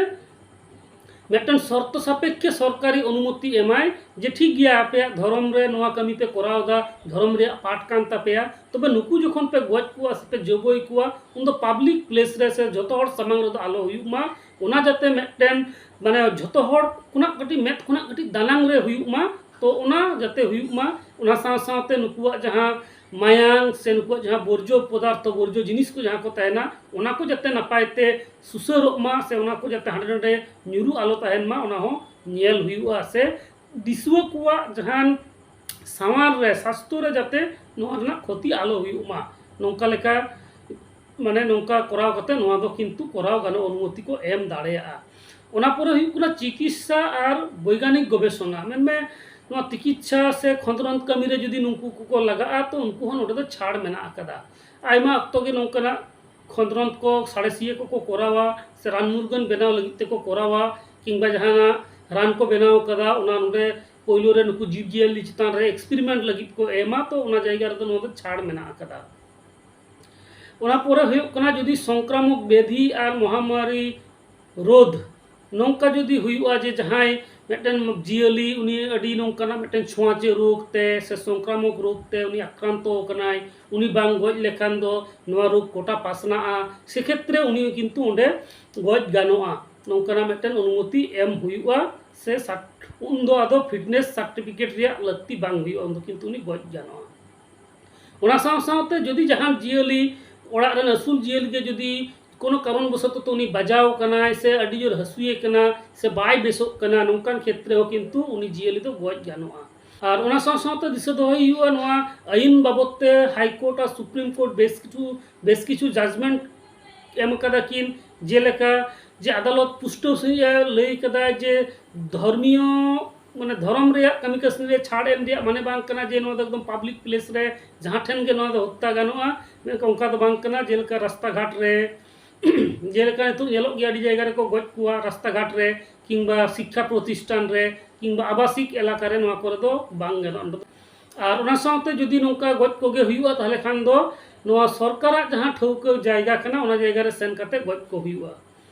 ᱢᱤᱫᱴᱮᱱ ᱥᱚᱨᱛᱚ ᱥᱟᱯᱮᱠᱷᱮ ᱥᱚᱨᱠᱟᱨᱤ ᱚᱱᱩᱢᱚᱛᱤ ᱮᱢᱟᱭ ᱡᱮ ᱴᱷᱤᱠ ᱜᱮᱭᱟ, ᱟᱯᱮᱭᱟᱜ ᱫᱷᱚᱨᱚᱢ ᱨᱮ ᱱᱚᱣᱟ ᱠᱟᱹᱢᱤ ᱯᱮ ᱠᱚᱨᱟᱣ ᱮᱫᱟ, ᱫᱷᱚᱨᱚᱢ ᱨᱮᱭᱟᱜ ᱯᱟᱴ ᱠᱟᱱ ᱛᱟᱯᱮᱭᱟ, ᱛᱚᱵᱮ ᱱᱩᱠᱩ ᱡᱚᱠᱷᱚᱱ ᱯᱮ ᱜᱚᱡ ᱠᱚᱣᱟ ᱥᱮ ᱯᱮ ᱡᱚᱵᱚᱭ ᱠᱚᱣᱟ, ᱩᱱᱫᱚ ᱯᱟᱵᱽᱞᱤᱠ ᱯᱞᱮᱥ ᱨᱮ ᱥᱮ ᱡᱚᱛᱚ ᱦᱚᱲ ᱥᱟᱢᱟᱝ ᱨᱮᱫᱚ ᱟᱞᱚ ᱦᱩᱭᱩᱜ ᱢᱟ᱾ ᱚᱱᱟ ᱡᱟᱛᱮ ᱢᱤᱫᱴᱮᱱ, ᱢᱟᱱᱮ, ᱡᱷᱚᱛᱚ ᱦᱚᱲ ᱠᱷᱚᱱᱟᱜ ᱠᱟᱹᱴᱤᱡ, ᱢᱮᱫ ᱠᱷᱚᱱᱟᱜ ᱠᱟᱹᱴᱤᱡ ᱫᱟᱱᱟᱝ ᱨᱮ ᱦᱩᱭᱩᱜ ᱢᱟ᱾ ᱛᱚ ᱚᱱᱟ ᱡᱟᱛᱮ ᱦᱩᱭᱩᱜ ᱢᱟ, ᱚᱱᱟ ᱥᱟᱶ ᱥᱟᱶᱛᱮ ᱱᱩᱠᱩᱣᱟᱜ ᱡᱟᱦᱟᱸ ᱢᱟᱭᱟᱝ ᱥᱮ ᱱᱩᱠᱩᱣᱟᱜ ᱡᱟᱦᱟᱸ ᱵᱚᱨᱡᱚ ᱯᱚᱫᱟᱨᱛᱷᱚ, ᱵᱚᱨᱡᱚ ᱡᱤᱱᱤᱥ ᱠᱚ ᱡᱟᱦᱟᱸ ᱠᱚ ᱛᱟᱦᱮᱱᱟ, ᱚᱱᱟ ᱠᱚ ᱡᱟᱛᱮ ᱱᱟᱯᱟᱭ ᱛᱮ ᱥᱩᱥᱟᱹᱨᱚᱜ ᱢᱟ ᱥᱮ ᱚᱱᱟ ᱠᱚ ᱡᱟᱛᱮ ᱦᱟᱸᱰᱮ ᱱᱟᱰᱮ ᱧᱩᱨᱩ ᱟᱞᱚ ᱛᱟᱦᱮᱱ ᱢᱟ, ᱚᱱᱟ ᱦᱚᱸ ᱧᱮᱞ ᱦᱩᱭᱩᱜᱼᱟ᱾ ᱥᱮ ᱫᱤᱥᱩᱣᱟᱹ ᱠᱚᱣᱟᱜ ᱡᱟᱦᱟᱱ ᱥᱟᱶᱟᱨ ᱨᱮ, ᱥᱟᱥᱛᱷᱚ ᱨᱮ ᱡᱟᱛᱮ ᱱᱚᱣᱟ ᱨᱮᱱᱟᱜ ᱠᱷᱚᱛᱤ ᱟᱞᱚ ᱦᱩᱭᱩᱜ ᱢᱟ, ᱱᱚᱝᱠᱟ ᱞᱮᱠᱟ, ᱢᱟᱱᱮ ᱱᱚᱝᱠᱟ ᱠᱚᱨᱟᱣ ᱠᱟᱛᱮ ᱱᱚᱣᱟ ᱫᱚ ᱠᱤᱱᱛᱩ ᱠᱚᱨᱟᱣ ᱜᱟᱱᱚᱜ ᱚᱱᱩᱢᱚᱛᱤ ᱠᱚ ᱮᱢ ᱫᱟᱲᱮᱭᱟᱜᱼᱟ᱾ ᱚᱱᱟ ᱯᱚᱨᱮ ᱦᱩᱭᱩᱜ ᱠᱟᱱᱟ ᱪᱤᱠᱤᱛᱥᱟ ᱟᱨ ᱵᱳᱭᱜᱟᱱᱤᱠ ᱜᱚᱵᱮᱥᱚᱱᱟ᱾ ᱢᱮᱱᱢᱮ ᱱᱚᱣᱟ ᱛᱤᱠᱤᱪᱪᱷᱟ ᱥᱮ ᱠᱷᱚᱸᱫᱽᱨᱚᱸᱫᱽ ᱠᱟᱹᱢᱤ ᱨᱮ ᱡᱩᱫᱤ ᱱᱩᱠᱩ ᱠᱚᱠᱚ ᱞᱟᱜᱟᱜᱼᱟ, ᱛᱚ ᱩᱱᱠᱩ ᱦᱚᱸ ᱱᱚᱰᱮ ᱫᱚ ᱪᱷᱟᱲ ᱢᱮᱱᱟᱜ ᱟᱠᱟᱫᱟ᱾ ᱟᱭᱢᱟ ᱚᱠᱛᱚ ᱜᱮ ᱱᱚᱝᱠᱟᱱᱟᱜ ᱠᱷᱚᱸᱫᱽᱨᱚᱸᱫᱽ ᱠᱚ ᱥᱟᱬᱮᱥᱤᱭᱟᱹ ᱠᱚᱠᱚ ᱠᱚᱨᱟᱣᱟ ᱥᱮ ᱨᱟᱱ ᱢᱩᱨᱜᱟᱹᱱ ᱵᱮᱱᱟᱣ ᱞᱟᱹᱜᱤᱫ ᱛᱮᱠᱚ ᱠᱚᱨᱟᱣᱟ, ᱠᱤᱝᱵᱟ ᱡᱟᱦᱟᱱᱟᱜ ᱨᱟᱱ ᱠᱚ ᱵᱮᱱᱟᱣ ᱠᱟᱫᱟ, ᱚᱱᱟ ᱱᱚᱰᱮ ᱯᱳᱭᱞᱳ ᱨᱮ ᱱᱩᱠᱩ ᱡᱤᱵᱽᱼᱡᱤᱭᱟᱹᱞᱤ ᱪᱮᱛᱟᱱ ᱨᱮ ᱮᱠᱥᱯᱮᱨᱤᱢᱮᱱᱴ ᱞᱟᱹᱜᱤᱫ ᱠᱚ ᱮᱢᱟ, ᱛᱚ ᱚᱱᱟ ᱡᱟᱭᱜᱟ ᱨᱮᱫᱚ ᱱᱚᱣᱟ ᱫᱚ ᱪᱷᱟᱲ ᱢᱮᱱᱟᱜ ᱟᱠᱟᱫᱟ᱾ ᱚᱱᱟ ᱯᱚᱨᱮ ᱦᱩᱭᱩᱜ ᱠᱟᱱᱟ ᱡᱩᱫᱤ ᱥᱚᱝᱠᱨᱟᱢᱚᱠ ᱵᱮᱫᱷᱤ ᱟᱨ ᱢᱚᱦᱟᱢᱟᱨᱤ ᱨᱳᱫᱷ, ᱱᱚᱝᱠᱟ ᱡᱩᱫᱤ ᱦᱩᱭᱩᱜᱼᱟ ᱡᱮ ᱡᱟᱦᱟᱸᱭ ᱢᱤᱫᱴᱮᱱ ᱡᱤᱭᱟᱹᱞᱤ ᱩᱱᱤ ᱟᱹᱰᱤ ᱱᱚᱝᱠᱟᱱᱟᱜ ᱢᱤᱫᱴᱮᱱ ᱪᱷᱩᱣᱟᱪᱮ ᱨᱳᱜᱽ ᱛᱮ ᱥᱮ ᱥᱚᱝᱠᱨᱟᱢᱚᱠ ᱨᱳᱜᱽ ᱛᱮ ᱩᱱᱤ ᱟᱠᱨᱟᱱᱛᱚ ᱟᱠᱟᱱᱟᱭ, ᱩᱱᱤ ᱵᱟᱝ ᱜᱚᱡ ᱞᱮᱠᱷᱟᱱ ᱫᱚ ᱱᱚᱣᱟ ᱨᱳᱜᱽ ᱜᱚᱴᱟ ᱯᱟᱥᱱᱟᱜᱼᱟ, ᱥᱮᱠᱷᱮᱛᱨᱮ ᱩᱱᱤ ᱠᱤᱱᱛᱩ ᱚᱸᱰᱮ ᱜᱚᱡ ᱜᱟᱱᱚᱜᱼᱟ, ᱱᱚᱝᱠᱟᱱᱟᱜ ᱢᱤᱫᱴᱮᱱ ᱚᱱᱩᱢᱚᱛᱤ ᱮᱢ ᱦᱩᱭᱩᱜᱼᱟ᱾ ᱥᱮ ᱥᱟᱨ-, ᱩᱱᱫᱚ ᱟᱫᱚ ᱯᱷᱤᱴᱱᱮᱥ ᱥᱟᱨᱴᱤᱯᱷᱤᱠᱮᱴ ᱨᱮᱭᱟᱜ ᱞᱟᱹᱠᱛᱤ ᱵᱟᱝ ᱦᱩᱭᱩᱜᱼᱟ, ᱩᱱᱫᱚ ᱠᱤᱱᱛᱩ ᱩᱱᱤ ᱜᱚᱡ ᱜᱟᱱᱚᱜᱼᱟ᱾ ᱚᱱᱟ ᱥᱟᱶ ᱥᱟᱶᱛᱮ ᱡᱩᱫᱤ ᱡᱟᱦᱟᱱ ᱡᱤᱭᱟᱹᱞᱤ, ᱚᱲᱟᱜ ᱨᱮᱱ ᱟᱹᱥᱩᱞ ᱡᱤᱭᱟᱹᱞᱤ ᱜᱮ ᱡᱩᱫᱤ ᱠᱳᱱᱳ ᱠᱟᱨᱚᱱ ᱵᱚᱥᱚᱛᱚ ᱛᱮ ᱩᱱᱤ ᱵᱟᱡᱟᱣ ᱠᱟᱱᱟᱭ ᱥᱮ ᱟᱹᱰᱤ ᱡᱳᱨ ᱦᱟᱹᱥᱩᱭᱮ ᱠᱟᱱᱟ ᱥᱮ ᱵᱟᱭ ᱵᱮᱥᱚᱜ ᱠᱟᱱᱟ, ᱱᱚᱝᱠᱟᱱ ᱠᱷᱮᱛᱨᱮ ᱦᱚᱸ ᱠᱤᱱᱛᱩ ᱩᱱᱤ ᱡᱤᱭᱟᱹᱞᱤ ᱫᱚ ᱜᱚᱡ ᱜᱟᱱᱚᱜᱼᱟ᱾ ᱟᱨ ᱚᱱᱟ ᱥᱟᱶ ᱥᱟᱶᱛᱮ ᱫᱤᱥᱟᱹ ᱫᱚᱦᱚᱭ ᱦᱩᱭᱩᱜᱼᱟ, ᱱᱚᱣᱟ ᱟᱹᱭᱤᱱ ᱵᱟᱵᱚᱫ ᱛᱮ ᱦᱟᱭ ᱠᱳᱨᱴ ᱟᱨ ᱥᱩᱯᱨᱤᱢ ᱠᱳᱨᱴ ᱵᱮᱥ ᱠᱤᱪᱷᱩ, ᱵᱮᱥ ᱠᱤᱪᱷᱩ ᱡᱟᱡᱽᱢᱮᱱᱴ ᱮᱢ ᱠᱟᱫᱟ ᱠᱤᱱ, ᱡᱮᱞᱮᱠᱟ ᱡᱮ ᱟᱫᱟᱞᱚᱛ ᱯᱩᱥᱴᱟᱹᱣ ᱥᱟᱺᱦᱤᱡ ᱮ ᱞᱟᱹᱭ ᱠᱟᱫᱟ ᱡᱮ ᱫᱷᱚᱨᱢᱤᱭᱚ, ᱢᱟᱱᱮ ᱫᱷᱚᱨᱚᱢ ᱨᱮᱭᱟᱜ ᱠᱟᱹᱢᱤ ᱠᱟᱹᱥᱱᱤ ᱨᱮ ᱪᱷᱟᱲ ᱮᱢ ᱨᱮᱭᱟᱜ ᱢᱟᱱᱮ ᱵᱟᱝ ᱠᱟᱱᱟ ᱡᱮ ᱱᱚᱣᱟ ᱫᱚ ᱮᱠᱫᱚᱢ ᱯᱟᱵᱽᱞᱤᱠ ᱯᱞᱮᱥ ᱨᱮ ᱡᱟᱦᱟᱸ ᱴᱷᱮᱱ ᱜᱮ ᱱᱚᱣᱟ ᱫᱚ ᱦᱚᱛᱛᱟ ᱜᱟᱱᱚᱜᱼᱟ, ᱢᱮᱱᱠᱷᱟᱱ ᱚᱱᱠᱟ ᱫᱚ ᱵᱟᱝ ᱠᱟᱱᱟ᱾ ᱡᱮᱞᱮᱠᱟ ᱨᱟᱥᱛᱟ ᱜᱷᱟᱴ ᱨᱮ, ᱡᱮᱞᱮᱠᱟ ᱱᱤᱛᱚᱜ ᱧᱮᱞᱚᱜ ᱜᱮᱭᱟ ᱟᱹᱰᱤ ᱡᱟᱭᱜᱟ ᱨᱮᱠᱚ ᱜᱚᱡ ᱠᱚᱣᱟ ᱨᱟᱥᱛᱟ ᱜᱷᱟᱴ ᱨᱮ, ᱠᱤᱝᱵᱟ ᱥᱤᱠᱠᱷᱟ ᱯᱨᱚᱛᱤᱥᱴᱷᱟᱱ ᱨᱮ, ᱠᱤᱝᱵᱟ ᱟᱵᱟᱥᱤᱠ ᱮᱞᱟᱠᱟ ᱨᱮ, ᱱᱚᱣᱟ ᱠᱚᱨᱮ ᱫᱚ ᱵᱟᱝ ᱜᱟᱱᱚᱜᱼᱟ᱾ ᱟᱨ ᱚᱱᱟ ᱥᱟᱶᱛᱮ ᱡᱩᱫᱤ ᱱᱚᱝᱠᱟ ᱜᱚᱡ ᱠᱚᱜᱮ ᱦᱩᱭᱩᱜᱼᱟ, ᱛᱟᱦᱚᱞᱮ ᱠᱷᱟᱱ ᱫᱚ ᱱᱚᱣᱟ ᱥᱚᱨᱠᱟᱨᱟᱜ ᱡᱟᱦᱟᱸ ᱴᱷᱟᱹᱣᱠᱟᱹ ᱡᱟᱭᱜᱟ ᱠᱟᱱᱟ, ᱚᱱᱟ ᱡᱟᱭᱜᱟ ᱨᱮ ᱥᱮᱱ ᱠᱟᱛᱮ ᱜᱚᱡ ᱠᱚ ᱦᱩᱭᱩᱜᱼᱟ᱾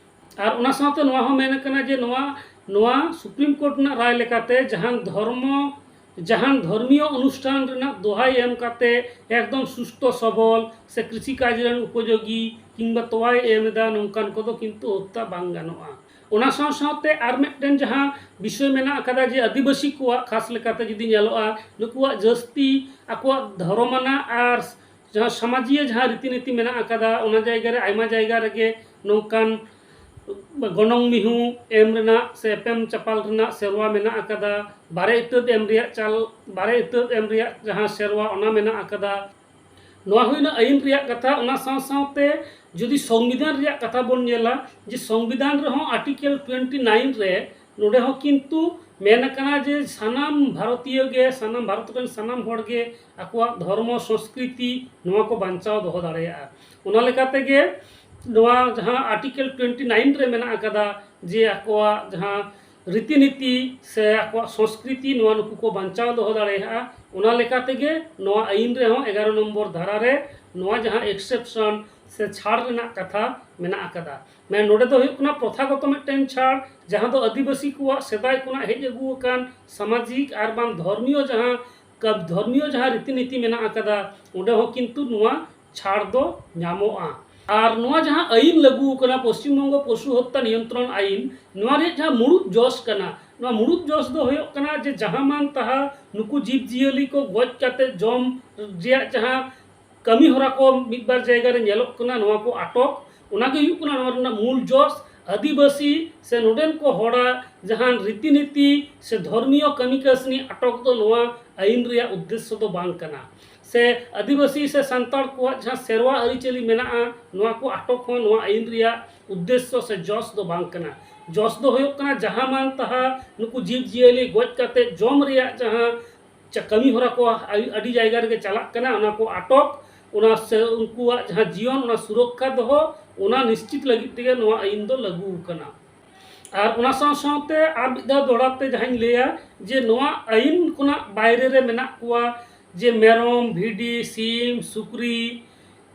ᱟᱨ ᱚᱱᱟ ᱥᱟᱶᱛᱮ ᱱᱚᱣᱟ ᱦᱚᱸ ᱢᱮᱱ ᱟᱠᱟᱱᱟ ᱡᱮ ᱱᱚᱣᱟ, ᱱᱚᱣᱟ ᱥᱩᱯᱨᱤᱢ ᱠᱳᱨᱴ ᱨᱮᱱᱟᱜ ᱨᱟᱭ ᱞᱮᱠᱟᱛᱮ ᱡᱟᱦᱟᱱ ᱫᱷᱚᱨᱢᱚ, ᱡᱟᱦᱟᱱ ᱫᱷᱚᱨᱢᱤᱭᱚ ᱚᱱᱩᱥᱴᱷᱟᱱ ᱨᱮᱱᱟᱜ ᱫᱚᱦᱟᱭ ᱮᱢ ᱠᱟᱛᱮ ᱮᱠᱫᱚᱢ ᱥᱩᱥᱛᱷᱚ ᱥᱚᱵᱚᱞ ᱥᱮ ᱠᱨᱤᱥᱤ ᱠᱟᱡᱽ ᱨᱮᱱ ᱩᱯᱚᱡᱳᱜᱤ ᱠᱤᱝᱵᱟ ᱛᱚᱣᱟᱭ ᱮᱢ ᱮᱫᱟ, ᱱᱚᱝᱠᱟᱱ ᱠᱚᱫᱚ ᱠᱤᱱᱛᱩ ᱦᱚᱛᱛᱟ ᱵᱟᱝ ᱜᱟᱱᱚᱜᱼᱟ᱾ ᱚᱱᱟ ᱥᱟᱶ ᱥᱟᱶᱛᱮ ᱟᱨ ᱢᱤᱫᱴᱮᱱ ᱡᱟᱦᱟᱸ ᱵᱤᱥᱚᱭ ᱢᱮᱱᱟᱜ ᱟᱠᱟᱫᱟ ᱡᱮ ᱟᱹᱫᱤᱵᱟᱹᱥᱤ ᱠᱚᱣᱟᱜ ᱠᱷᱟᱥ ᱞᱮᱠᱟᱛᱮ ᱡᱩᱫᱤ ᱧᱮᱞᱚᱜᱼᱟ, ᱱᱩᱠᱩᱣᱟᱜ ᱡᱟᱹᱥᱛᱤ ᱟᱠᱚᱣᱟᱜ ᱫᱷᱚᱨᱚᱢ ᱟᱱᱟᱜ ᱟᱨ ᱡᱟᱦᱟᱸ ᱥᱚᱢᱟᱡᱤᱭᱟᱹ ᱡᱟᱦᱟᱸ ᱨᱤᱛᱤᱱᱤᱛᱤ ᱢᱮᱱᱟᱜ ᱟᱠᱟᱫᱟ, ᱚᱱᱟ ᱡᱟᱭᱜᱟ ᱨᱮ, ᱟᱭᱢᱟ ᱡᱟᱭᱜᱟ ᱨᱮᱜᱮ ᱱᱚᱝᱠᱟᱱ ᱜᱚᱱᱚᱝ ᱢᱤᱦᱩ ᱮᱢ ᱨᱮᱱᱟᱜ ᱥᱮ ᱮᱯᱮᱢ ᱪᱟᱯᱟᱞ ᱨᱮᱱᱟᱜ ᱥᱮᱨᱣᱟ ᱢᱮᱱᱟᱜ ᱟᱠᱟᱫᱟ, ᱵᱟᱨᱮ ᱤᱛᱟᱹᱫ ᱮᱢ ᱨᱮᱭᱟᱜ ᱪᱟᱞ, ᱵᱟᱨᱮ ᱤᱛᱟᱹᱫ ᱮᱢ ᱨᱮᱭᱟᱜ ᱡᱟᱦᱟᱸ ᱥᱮᱨᱣᱟ ᱚᱱᱟ ᱢᱮᱱᱟᱜ ᱟᱠᱟᱫᱟ᱾ ᱱᱚᱣᱟ ᱦᱩᱭᱱᱟ ᱟᱹᱭᱤᱱ ᱨᱮᱭᱟᱜ ᱠᱟᱛᱷᱟ᱾ ᱚᱱᱟ ᱥᱟᱶ ᱥᱟᱶᱛᱮ ᱡᱩᱫᱤ ᱥᱚᱝᱵᱤᱫᱷᱟᱱ ᱨᱮᱭᱟᱜ ᱠᱟᱛᱷᱟ ᱵᱚᱱ ᱧᱮᱞᱟ, ᱡᱮ ᱥᱚᱝᱵᱤᱫᱷᱟᱱ ᱨᱮᱦᱚᱸ ᱟᱨᱴᱤᱠᱮᱞ ᱴᱩᱭᱮᱱᱴᱤ ᱱᱟᱭᱤᱱ ᱨᱮ ᱱᱚᱰᱮ ᱦᱚᱸ ᱠᱤᱱᱛᱩ ᱢᱮᱱ ᱟᱠᱟᱱᱟ ᱡᱮ ᱥᱟᱱᱟᱢ ᱵᱷᱟᱨᱚᱛᱤᱭᱚ ᱜᱮ, ᱥᱟᱱᱟᱢ ᱵᱷᱟᱨᱚᱛ ᱨᱮᱱ ᱥᱟᱱᱟᱢ ᱦᱚᱲ ᱜᱮ ᱟᱠᱚᱣᱟᱜ ᱫᱷᱚᱨᱢᱚ ᱥᱚᱝᱥᱠᱨᱤᱛᱤ ᱱᱚᱣᱟ ᱠᱚ ᱵᱟᱧᱪᱟᱣ ᱫᱚᱦᱚ ᱫᱟᱲᱮᱭᱟᱜᱼᱟ᱾ ᱚᱱᱟ ᱞᱮᱠᱟ ᱛᱮᱜᱮ ᱱᱚᱣᱟ ᱡᱟᱦᱟᱸ ᱟᱨᱴᱤᱠᱮᱞ ᱴᱩᱭᱮᱱᱴᱤ ᱱᱟᱭᱤᱱ ᱨᱮ ᱢᱮᱱᱟᱜ ᱟᱠᱟᱫᱟ ᱡᱮ ᱟᱠᱚᱣᱟᱜ ᱡᱟᱦᱟᱸ ᱨᱤᱛᱤᱱᱤᱛᱤ ᱥᱮ ᱟᱠᱚᱣᱟᱜ ᱥᱚᱝᱥᱠᱨᱤᱛᱤ ᱱᱚᱣᱟ ᱱᱩᱠᱩ ᱠᱚ ᱵᱟᱧᱪᱟᱣ ᱫᱚᱦᱚ ᱫᱟᱲᱮᱭᱟᱜᱼᱟ᱾ ᱚᱱᱟ ᱞᱮᱠᱟ ᱛᱮᱜᱮ ᱱᱚᱣᱟ ᱟᱹᱭᱤᱱ ᱨᱮᱦᱚᱸ ᱮᱜᱟᱨᱚ ᱱᱚᱢᱵᱚᱨ ᱫᱷᱟᱨᱟ ᱨᱮ ᱱᱚᱣᱟ ᱡᱟᱦᱟᱸ ᱮᱠᱥᱮᱯᱥᱚᱱ ᱥᱮ ᱪᱷᱟᱲ ᱨᱮᱱᱟᱜ ᱠᱟᱛᱷᱟ ᱢᱮᱱᱟᱜ ᱟᱠᱟᱫᱟ᱾ ᱢᱮᱱ ᱱᱚᱰᱮ ᱫᱚ ᱦᱩᱭᱩᱜ ᱠᱟᱱᱟ ᱯᱨᱚᱛᱷᱟᱜᱚᱛᱚ ᱢᱤᱫᱴᱮᱱ ᱪᱷᱟᱲ, ᱡᱟᱦᱟᱸ ᱫᱚ ᱟᱹᱫᱤᱵᱟᱹᱥᱤ ᱠᱚᱣᱟᱜ ᱥᱮᱫᱟᱭ ᱠᱷᱚᱱᱟᱜ ᱦᱮᱡ ᱟᱹᱜᱩ ᱟᱠᱟᱱ ᱥᱟᱢᱟᱡᱤᱠ ᱟᱨ ᱵᱟᱝ ᱫᱷᱚᱨᱢᱤᱭᱚ ᱡᱟᱦᱟᱸ ᱠᱟ-, ᱫᱷᱚᱨᱢᱤᱭᱚ ᱡᱟᱦᱟᱸ ᱨᱤᱛᱤᱱᱤᱛᱤ ᱢᱮᱱᱟᱜ ᱟᱠᱟᱫᱟ, ᱚᱸᱰᱮ ᱦᱚᱸ ᱠᱤᱱᱛᱩ ᱱᱚᱣᱟ ᱪᱷᱟᱲ ᱫᱚ ᱧᱟᱢᱚᱜᱼᱟ᱾ ᱟᱨ ᱱᱚᱣᱟ ᱡᱟᱦᱟᱸ ᱟᱹᱭᱤᱱ ᱞᱟᱹᱜᱩ ᱟᱠᱟᱱᱟ ᱯᱚᱥᱪᱤᱢ ᱵᱚᱝᱜᱚ ᱯᱚᱥᱩ ᱦᱚᱛᱛᱟ ᱱᱤᱭᱚᱱᱛᱨᱚᱱ ᱟᱹᱭᱤᱱ, ᱱᱚᱣᱟ ᱨᱮᱭᱟᱜ ᱡᱟᱦᱟᱸ ᱢᱩᱲᱩᱫ ᱡᱚᱥ ᱠᱟᱱᱟ, ᱱᱚᱣᱟ ᱢᱩᱲᱩᱫ ᱡᱚᱥ ᱫᱚ ᱦᱩᱭᱩᱜ ᱠᱟᱱᱟ ᱡᱮ ᱡᱟᱦᱟᱸ ᱢᱟᱱ ᱛᱟᱦᱟᱸ ᱱᱩᱠᱩ ᱡᱤᱵᱽ ᱡᱤᱭᱟᱹᱞᱤ ᱠᱚ ᱜᱚᱡ ᱠᱟᱛᱮ ᱡᱚᱢ ᱨᱮᱭᱟᱜ ᱡᱟᱦᱟᱸ ᱠᱟᱹᱢᱤ ᱦᱚᱨᱟ ᱠᱚ ᱢᱤᱫ ᱵᱟᱨ ᱡᱟᱭᱜᱟ ᱨᱮ ᱧᱮᱞᱚᱜ ᱠᱟᱱᱟ, ᱱᱚᱣᱟ ᱠᱚ ᱟᱴᱚᱠ, ᱚᱱᱟ ᱜᱮ ᱦᱩᱭᱩᱜ ᱠᱟᱱᱟ ᱱᱚᱣᱟ ᱨᱮᱱᱟᱜ ᱢᱩᱞ ᱡᱚᱥ᱾ ᱟᱹᱫᱤᱵᱟᱹᱥᱤ ᱥᱮ ᱱᱚᱰᱮᱱ ᱠᱚ ᱦᱚᱲᱟᱜ ᱡᱟᱦᱟᱸ ᱨᱤᱛᱤᱱᱤᱛᱤ ᱥᱮ ᱫᱷᱚᱨᱢᱤᱭᱚ ᱠᱟᱹᱢᱤ ᱠᱟᱹᱥᱱᱤ ᱟᱴᱚᱠ ᱫᱚ ᱱᱚᱣᱟ ᱟᱹᱭᱤᱱ ᱨᱮᱭᱟᱜ ᱩᱫᱽᱫᱮᱥᱥᱚ ᱫᱚ ᱵᱟᱝ ᱠᱟᱱᱟ᱾ ᱥᱮ ᱟᱹᱫᱤᱵᱟᱹᱥᱤ ᱥᱮ ᱥᱟᱱᱛᱟᱲ ᱠᱚᱣᱟᱜ ᱡᱟᱦᱟᱸ ᱥᱮᱨᱣᱟ ᱟᱹᱨᱤᱪᱟᱹᱞᱤ ᱢᱮᱱᱟᱜᱼᱟ, ᱱᱚᱣᱟ ᱠᱚ ᱟᱴᱚᱠ ᱦᱚᱸ ᱱᱚᱣᱟ ᱟᱹᱭᱤᱱ ᱨᱮᱭᱟᱜ ᱩᱫᱽᱫᱮᱥᱥᱚ ᱥᱮ ᱡᱚᱥ ᱫᱚ ᱵᱟᱝ ᱠᱟᱱᱟ᱾ ᱡᱚᱥ ᱫᱚ ᱦᱩᱭᱩᱜ ᱠᱟᱱᱟ ᱡᱟᱦᱟᱸ ᱢᱟᱱ ᱛᱟᱦᱟᱸ ᱱᱩᱠᱩ ᱡᱤᱵᱽ ᱡᱤᱭᱟᱹᱞᱤ ᱜᱚᱡ ᱠᱟᱛᱮ ᱡᱚᱢ ᱨᱮᱭᱟᱜ ᱡᱟᱦᱟᱸ ᱪᱟ-, ᱠᱟᱹᱢᱤ ᱦᱚᱨᱟ ᱠᱚ ᱟᱹᱰᱤ, ᱟᱹᱰᱤ ᱡᱟᱭᱜᱟ ᱨᱮᱜᱮ ᱪᱟᱞᱟᱜ ᱠᱟᱱᱟ, ᱚᱱᱟ ᱠᱚ ᱟᱴᱚᱠ, ᱚᱱᱟ ᱥᱮ ᱩᱱᱠᱩᱣᱟᱜ ᱡᱟᱦᱟᱸ ᱡᱤᱭᱚᱱ, ᱚᱱᱟ ᱥᱩᱨᱚᱠᱠᱷᱟ ᱫᱚᱦᱚ, ᱚᱱᱟ ᱱᱤᱥᱪᱤᱛ ᱞᱟᱹᱜᱤᱫ ᱛᱮᱜᱮ ᱱᱚᱣᱟ ᱟᱹᱭᱤᱱ ᱫᱚ ᱞᱟᱹᱜᱩ ᱟᱠᱟᱱᱟ᱾ ᱟᱨ ᱚᱱᱟ ᱥᱟᱶ ᱥᱟᱶᱛᱮ ᱟᱨ ᱢᱤᱫ ᱫᱷᱟᱣ ᱫᱚᱦᱲᱟ ᱛᱮ ᱡᱟᱦᱟᱸᱧ ᱞᱟᱹᱭᱟ ᱡᱮ ᱱᱚᱣᱟ ᱟᱹᱭᱤᱱ ᱠᱷᱚᱱᱟᱜ ᱵᱟᱭᱨᱮ ᱨᱮ ᱢᱮᱱᱟᱜ ᱠᱚᱣᱟ, ᱡᱮ ᱢᱮᱨᱚᱢ, ᱵᱷᱤᱰᱤ, ᱥᱤᱢ, ᱥᱩᱠᱨᱤ,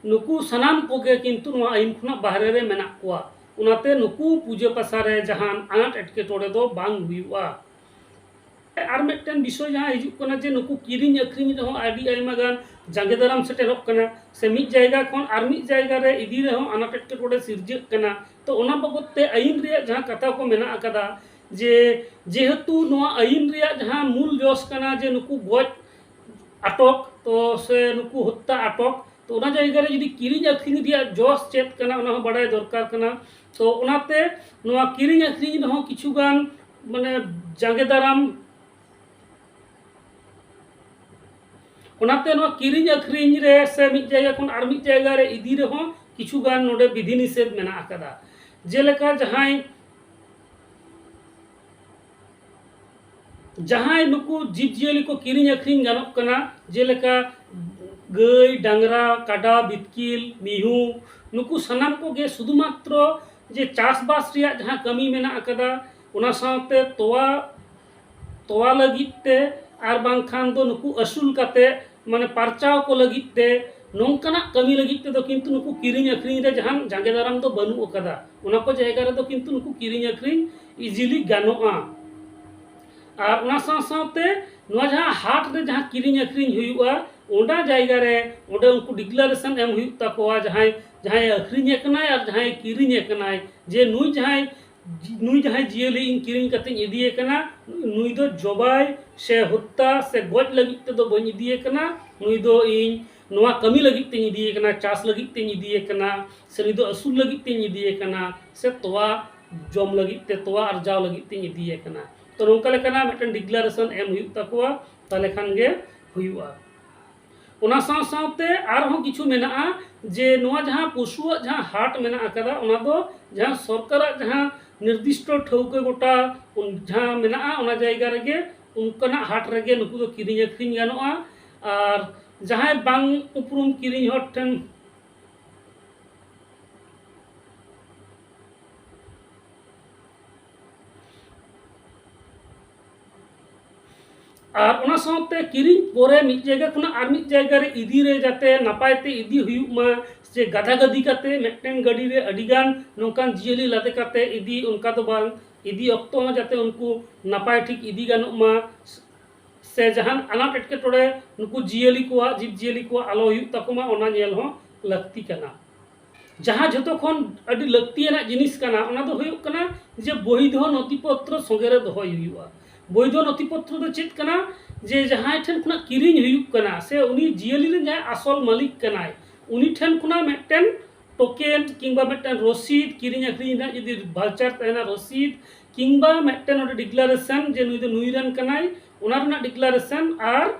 ᱱᱩᱠᱩ ᱥᱟᱱᱟᱢ ᱠᱚᱜᱮ ᱠᱤᱱᱛᱩ ᱱᱚᱣᱟ ᱟᱹᱭᱤᱱ ᱠᱷᱚᱱᱟᱜ ᱵᱟᱦᱨᱮ ᱨᱮ ᱢᱮᱱᱟᱜ ᱠᱚᱣᱟ᱾ ᱚᱱᱟᱛᱮ ᱱᱩᱠᱩ ᱯᱩᱡᱟᱹ ᱯᱟᱥᱟ ᱨᱮ ᱡᱟᱦᱟᱱ ᱟᱱᱟᱴ ᱮᱴᱠᱮᱴᱚᱬᱮ ᱫᱚ ᱵᱟᱝ ᱦᱩᱭᱩᱜᱼᱟ᱾ ᱟᱨ ᱢᱤᱫᱴᱮᱱ ᱵᱤᱥᱚᱭ ᱡᱟᱦᱟᱸ ᱦᱤᱡᱩᱜ ᱠᱟᱱᱟ ᱡᱮ ᱱᱩᱠᱩ ᱠᱤᱨᱤᱧ ᱟᱹᱠᱷᱨᱤᱧ ᱨᱮᱦᱚᱸ ᱟᱹᱰᱤ ᱟᱭᱢᱟ ᱜᱟᱱ ᱡᱟᱸᱜᱮ ᱫᱟᱨᱟᱢ ᱥᱮᱴᱮᱨᱚᱜ ᱠᱟᱱᱟ, ᱥᱮ ᱢᱤᱫ ᱡᱟᱭᱜᱟ ᱠᱷᱚᱱ ᱟᱨ ᱢᱤᱫ ᱡᱟᱭᱜᱟ ᱨᱮ ᱤᱫᱤ ᱨᱮᱦᱚᱸ ᱟᱱᱟᱴ ᱮᱴᱠᱮᱴᱚᱬᱮ ᱥᱤᱨᱡᱟᱹᱜ ᱠᱟᱱᱟ᱾ ᱛᱚ ᱚᱱᱟ ᱵᱟᱵᱚᱫ ᱛᱮ ᱟᱹᱭᱤᱱ ᱨᱮᱭᱟᱜ ᱡᱟᱦᱟᱸ ᱠᱟᱛᱷᱟ ᱠᱚ ᱢᱮᱱᱟᱜ ᱟᱠᱟᱫᱟ, ᱡᱮ ᱡᱮᱦᱮᱛᱩ ᱱᱚᱣᱟ ᱟᱹᱭᱤᱱ ᱨᱮᱭᱟᱜ ᱡᱟᱦᱟᱸ ᱢᱩᱞ ᱡᱚᱥ ᱠᱟᱱᱟ ᱡᱮ ᱱᱩᱠᱩ ᱜᱚᱡ ᱟᱴᱚᱠ, ᱛᱚ ᱥᱮ ᱱᱩᱠᱩ ᱦᱚᱛᱛᱟ ᱟᱴᱚᱠ, ᱛᱚ ᱚᱱᱟ ᱡᱟᱭᱜᱟ ᱨᱮ ᱡᱩᱫᱤ ᱠᱤᱨᱤᱧ ᱟᱹᱠᱷᱨᱤᱧ ᱨᱮᱭᱟᱜ ᱡᱚᱥ ᱪᱮᱫ ᱠᱟᱱᱟ, ᱚᱱᱟ ᱦᱚᱸ ᱵᱟᱲᱟᱭ ᱫᱚᱨᱠᱟᱨ ᱠᱟᱱᱟ᱾ ᱛᱚ ᱚᱱᱟᱛᱮ ᱱᱚᱣᱟ ᱠᱤᱨᱤᱧ ᱟᱹᱠᱷᱨᱤᱧ ᱨᱮᱦᱚᱸ ᱠᱤᱪᱷᱩ ᱜᱟᱱ ᱢᱟᱱᱮ ᱡᱟᱸᱜᱮ ᱫᱟᱨᱟᱢ, ᱚᱱᱟᱛᱮ ᱱᱚᱣᱟ ᱠᱤᱨᱤᱧ ᱟᱹᱠᱷᱨᱤᱧ ᱨᱮ ᱥᱮ ᱢᱤᱫ ᱡᱟᱭᱜᱟ ᱠᱷᱚᱱ ᱟᱨ ᱢᱤᱫ ᱡᱟᱭᱜᱟ ᱨᱮ ᱤᱫᱤ ᱨᱮᱦᱚᱸ ᱠᱤᱪᱷᱩ ᱜᱟᱱ ᱱᱚᱰᱮ ᱵᱤᱫᱷᱤ ᱱᱤᱥᱮᱫᱷ ᱢᱮᱱᱟᱜ ᱟᱠᱟᱫᱟ᱾ ᱡᱮᱞᱮᱠᱟ ᱡᱟᱦᱟᱸᱭ ᱡᱟᱦᱟᱸᱭ ᱱᱩᱠᱩ ᱡᱤᱵᱽᱼᱡᱤᱭᱟᱹᱞᱤ ᱠᱚ ᱠᱤᱨᱤᱧ ᱟᱹᱠᱷᱨᱤᱧ ᱜᱟᱱᱚᱜ ᱠᱟᱱᱟ, ᱡᱮᱞᱮᱠᱟ ᱜᱟᱹᱭ, ᱰᱟᱝᱨᱟ, ᱠᱟᱰᱟ, ᱵᱤᱛᱠᱤᱞ, ᱢᱤᱦᱩ, ᱱᱩᱠᱩ ᱥᱟᱱᱟᱢ ᱠᱚᱜᱮ ᱥᱩᱫᱷᱩ ᱢᱟᱛᱨᱚ ᱡᱮ ᱪᱟᱥᱵᱟᱥ ᱨᱮᱭᱟᱜ ᱡᱟᱦᱟᱸ ᱠᱟᱹᱢᱤ ᱢᱮᱱᱟᱜ ᱟᱠᱟᱫᱟ, ᱚᱱᱟ ᱥᱟᱶᱛᱮ ᱛᱚᱣᱟ, ᱛᱚᱣᱟ ᱞᱟᱹᱜᱤᱫ ᱛᱮ ᱟᱨ ᱵᱟᱝᱠᱷᱟᱱ ᱫᱚ ᱱᱩᱠᱩ ᱟᱹᱥᱩᱞ ᱠᱟᱛᱮ ᱢᱟᱱᱮ ᱯᱟᱨᱪᱟᱣ ᱠᱚ ᱞᱟᱹᱜᱤᱫ ᱛᱮ, ᱱᱚᱝᱠᱟᱱᱟᱜ ᱠᱟᱹᱢᱤ ᱞᱟᱹᱜᱤᱫ ᱛᱮᱫᱚ ᱠᱤᱱᱛᱩ ᱱᱩᱠᱩ ᱠᱤᱨᱤᱧ ᱟᱹᱠᱷᱨᱤᱧ ᱨᱮ ᱡᱟᱦᱟᱱ ᱡᱟᱸᱜᱮ ᱫᱟᱨᱟᱢ ᱫᱚ ᱵᱟᱹᱱᱩᱜ ᱟᱠᱟᱫᱟ᱾ ᱚᱱᱟ ᱠᱚ ᱡᱟᱭᱜᱟ ᱨᱮᱫᱚ ᱠᱤᱱᱛᱩ ᱱᱩᱠᱩ ᱠᱤᱨᱤᱧ ᱟᱹᱠᱷᱨᱤᱧ ᱤᱡᱤᱞᱤ ᱜᱟᱱᱚᱜᱼᱟ᱾ ᱟᱨ ᱚᱱᱟ ᱥᱟᱶ ᱥᱟᱶᱛᱮ ᱱᱚᱣᱟ ᱡᱟᱦᱟᱸ ᱦᱟᱴ ᱨᱮ ᱡᱟᱦᱟᱸ ᱠᱤᱨᱤᱧ ᱟᱹᱠᱷᱨᱤᱧ ᱦᱩᱭᱩᱜᱼᱟ, ᱚᱱᱟ ᱡᱟᱭᱜᱟ ᱨᱮ ᱚᱸᱰᱮ ᱩᱱᱠᱩ ᱰᱤᱠᱞᱟᱨᱮᱥᱚᱱ ᱮᱢ ᱦᱩᱭᱩᱜ ᱛᱟᱠᱚᱣᱟ, ᱡᱟᱦᱟᱸᱭ, ᱡᱟᱦᱟᱸᱭ ᱟᱹᱠᱷᱨᱤᱧᱮ ᱠᱟᱱᱟᱭ ᱟᱨ ᱡᱟᱦᱟᱸᱭ ᱠᱤᱨᱤᱧᱮ ᱠᱟᱱᱟᱭ, ᱡᱮ ᱱᱩᱭ ᱡᱟᱦᱟᱸᱭ, ᱱᱩᱭ ᱡᱟᱦᱟᱸᱭ ᱡᱤᱭᱟᱹᱞᱤ ᱤᱧ ᱠᱤᱨᱤᱧ ᱠᱟᱛᱮᱧ ᱤᱫᱤᱭᱮ ᱠᱟᱱᱟ, ᱱᱩᱭ ᱫᱚ ᱡᱚᱵᱟᱭ ᱥᱮ ᱦᱚᱛᱛᱟ ᱥᱮ ᱜᱚᱡ ᱞᱟᱹᱜᱤᱫ ᱛᱮᱫᱚ ᱵᱟᱹᱧ ᱤᱫᱤᱭᱮ ᱠᱟᱱᱟ, ᱱᱩᱭ ᱫᱚ ᱤᱧ ᱱᱚᱣᱟ ᱠᱟᱹᱢᱤ ᱞᱟᱹᱜᱤᱫ ᱛᱮᱧ ᱤᱫᱤᱭᱮ ᱠᱟᱱᱟ, ᱪᱟᱥ ᱞᱟᱹᱜᱤᱫ ᱛᱮᱧ ᱤᱫᱤᱭᱮ ᱠᱟᱱᱟ, ᱥᱮ ᱱᱩᱭ ᱫᱚ ᱟᱹᱥᱩᱞ ᱞᱟᱹᱜᱤᱫ ᱛᱮᱧ ᱤᱫᱤᱭᱮ ᱠᱟᱱᱟ, ᱥᱮ ᱛᱚᱣᱟ ᱡᱚᱢ ᱞᱟᱹᱜᱤᱫ ᱛᱮ, ᱛᱚᱣᱟ ᱟᱨᱡᱟᱣ ᱞᱟᱹᱜᱤᱫ ᱛᱮᱧ ᱤᱫᱤᱭᱮ ᱠᱟᱱᱟ᱾ ᱛᱚ ᱱᱚᱝᱠᱟ ᱞᱮᱠᱟᱱᱟᱜ ᱢᱤᱫᱴᱮᱱ ᱰᱤᱠᱞᱟᱨᱮᱥᱚᱱ ᱮᱢ ᱦᱩᱭᱩᱜ ᱛᱟᱠᱚᱣᱟ, ᱛᱟᱦᱚᱞᱮ ᱠᱷᱟᱱ ᱜᱮ ᱦᱩᱭᱩᱜᱼᱟ᱾ ᱚᱱᱟ ᱥᱟᱶ ᱥᱟᱶᱛᱮ ᱟᱨᱦᱚᱸ ᱠᱤᱪᱷᱩ ᱢᱮᱱᱟᱜᱼᱟ, ᱡᱮ ᱱᱚᱣᱟ ᱡᱟᱦᱟᱸ ᱯᱚᱥᱩᱣᱟᱜ ᱡᱟᱦᱟᱸ ᱦᱟᱴ ᱢᱮᱱᱟᱜ ᱟᱠᱟᱫᱟ, ᱚᱱᱟ ᱫᱚ ᱡᱟᱦᱟᱸ ᱥᱚᱨᱠᱟᱨᱟᱜ ᱡᱟᱦᱟᱸ ᱱᱤᱨᱫᱤᱥᱴᱚ ᱴᱷᱟᱹᱣᱠᱟᱹ ᱜᱚᱴᱟ ᱩᱱ-, ᱡᱟᱦᱟᱸ ᱢᱮᱱᱟᱜᱼᱟ, ᱚᱱᱟ ᱡᱟᱭᱜᱟ ᱨᱮᱜᱮ ᱚᱱᱠᱟᱱᱟᱜ ᱦᱟᱴ ᱨᱮᱜᱮ ᱱᱩᱠᱩ ᱫᱚ ᱠᱤᱨᱤᱧ ᱟᱹᱠᱷᱨᱤᱧ ᱜᱟᱱᱚᱜᱼᱟ᱾ ᱟᱨ ᱡᱟᱦᱟᱸᱭ ᱵᱟᱝ ᱩᱯᱨᱩᱢ ᱠᱤᱨᱤᱧ ᱦᱚᱲ ᱴᱷᱮᱱ ᱟᱨ ᱚᱱᱟ ᱥᱟᱶᱛᱮ ᱠᱤᱨᱤᱧ ᱯᱚᱨᱮ ᱢᱤᱫ ᱡᱟᱭᱜᱟ ᱠᱷᱚᱱᱟᱜ ᱟᱨ ᱢᱤᱫ ᱡᱟᱭᱜᱟ ᱨᱮ ᱤᱫᱤ ᱨᱮ ᱡᱟᱛᱮ ᱱᱟᱯᱟᱭ ᱛᱮ ᱤᱫᱤ ᱦᱩᱭᱩᱜ ᱢᱟ, ᱥᱮ ᱜᱟᱫᱟ ᱜᱟᱹᱫᱤ ᱠᱟᱛᱮ ᱢᱤᱫᱴᱮᱱ ᱜᱟᱹᱰᱤ ᱨᱮ ᱟᱹᱰᱤ ᱜᱟᱱ ᱱᱚᱝᱠᱟᱱ ᱡᱤᱭᱟᱹᱞᱤ ᱞᱟᱫᱮ ᱠᱟᱛᱮ ᱤᱫᱤ, ᱚᱱᱠᱟ ᱫᱚ ᱵᱟᱝ, ᱤᱫᱤ ᱚᱠᱛᱚ ᱦᱚᱸ ᱡᱟᱛᱮ ᱩᱱᱠᱩ ᱱᱟᱯᱟᱭ ᱴᱷᱤᱠ ᱤᱫᱤ ᱜᱟᱱᱚᱜ ᱢᱟ, ᱥᱮ ᱡᱟᱦᱟᱱ ᱟᱱᱟᱴ ᱮᱴᱠᱮᱴᱚᱬᱮ ᱱᱩᱠᱩ ᱡᱤᱭᱟᱹᱞᱤ ᱠᱚᱣᱟᱜ, ᱡᱤᱵᱽ ᱡᱤᱭᱟᱹᱞᱤ ᱠᱚᱣᱟᱜ ᱟᱞᱚ ᱦᱩᱭᱩᱜ ᱛᱟᱠᱚ ᱢᱟ, ᱚᱱᱟ ᱧᱮᱞ ᱦᱚᱸ ᱞᱟᱹᱠᱛᱤ ᱠᱟᱱᱟ᱾ ᱡᱟᱦᱟᱸ ᱡᱷᱚᱛᱚ ᱠᱷᱚᱱ ᱟᱹᱰᱤ ᱞᱟᱹᱠᱛᱤᱭᱟᱱᱟᱜ ᱡᱤᱱᱤᱥ ᱠᱟᱱᱟ, ᱚᱱᱟ ᱫᱚ ᱦᱩᱭᱩᱜ ᱠᱟᱱᱟ ᱡᱮ ᱵᱳᱭᱫᱷᱚ ᱱᱚᱛᱷᱤ ᱯᱚᱛᱨᱚ ᱥᱚᱸᱜᱮ ᱨᱮ ᱫᱚᱦᱚᱭ ᱦᱩᱭᱩᱜᱼᱟ᱾ ᱵᱳᱭᱫᱷᱚ ᱱᱚᱛᱷᱤ ᱯᱚᱛᱨᱚ ᱫᱚ ᱪᱮᱫ ᱠᱟᱱᱟ? ᱡᱮ ᱡᱟᱦᱟᱸᱭ ᱴᱷᱮᱱ ᱠᱷᱚᱱᱟᱜ ᱠᱤᱨᱤᱧ ᱦᱩᱭᱩᱜ ᱠᱟᱱᱟ ᱥᱮ ᱩᱱᱤ ᱡᱤᱭᱟᱹᱞᱤ ᱨᱮᱱ ᱡᱟᱦᱟᱸᱭ ᱟᱥᱚᱞ ᱢᱟᱹᱞᱤᱠ ᱠᱟᱱᱟᱭ, ᱩᱱᱤ ᱴᱷᱮᱱ ᱠᱷᱚᱱᱟᱜ ᱢᱤᱫᱴᱮᱱ ᱴᱳᱠᱮᱱ ᱠᱤᱝᱵᱟ ᱢᱤᱫᱴᱮᱱ ᱨᱚᱥᱤᱫ, ᱠᱤᱨᱤᱧ ᱟᱹᱠᱷᱨᱤᱧ ᱨᱮᱱᱟᱜ ᱡᱩᱫᱤ ᱵᱷᱟᱣᱪᱟᱨ ᱛᱟᱦᱮᱱᱟ, ᱨᱚᱥᱤᱫ, ᱠᱤᱝᱵᱟ ᱢᱤᱫᱴᱮᱱ ᱚᱸᱰᱮ ᱰᱤᱠᱞᱟᱨᱮᱥᱚᱱ ᱡᱮ ᱱᱩᱭ ᱫᱚ ᱱᱩᱭ ᱨᱮᱱ ᱠᱟᱱᱟᱭ, ᱚᱱᱟ ᱨᱮᱱᱟᱜ ᱰᱤᱠᱞᱟᱨᱮᱥᱚᱱ, ᱟᱨ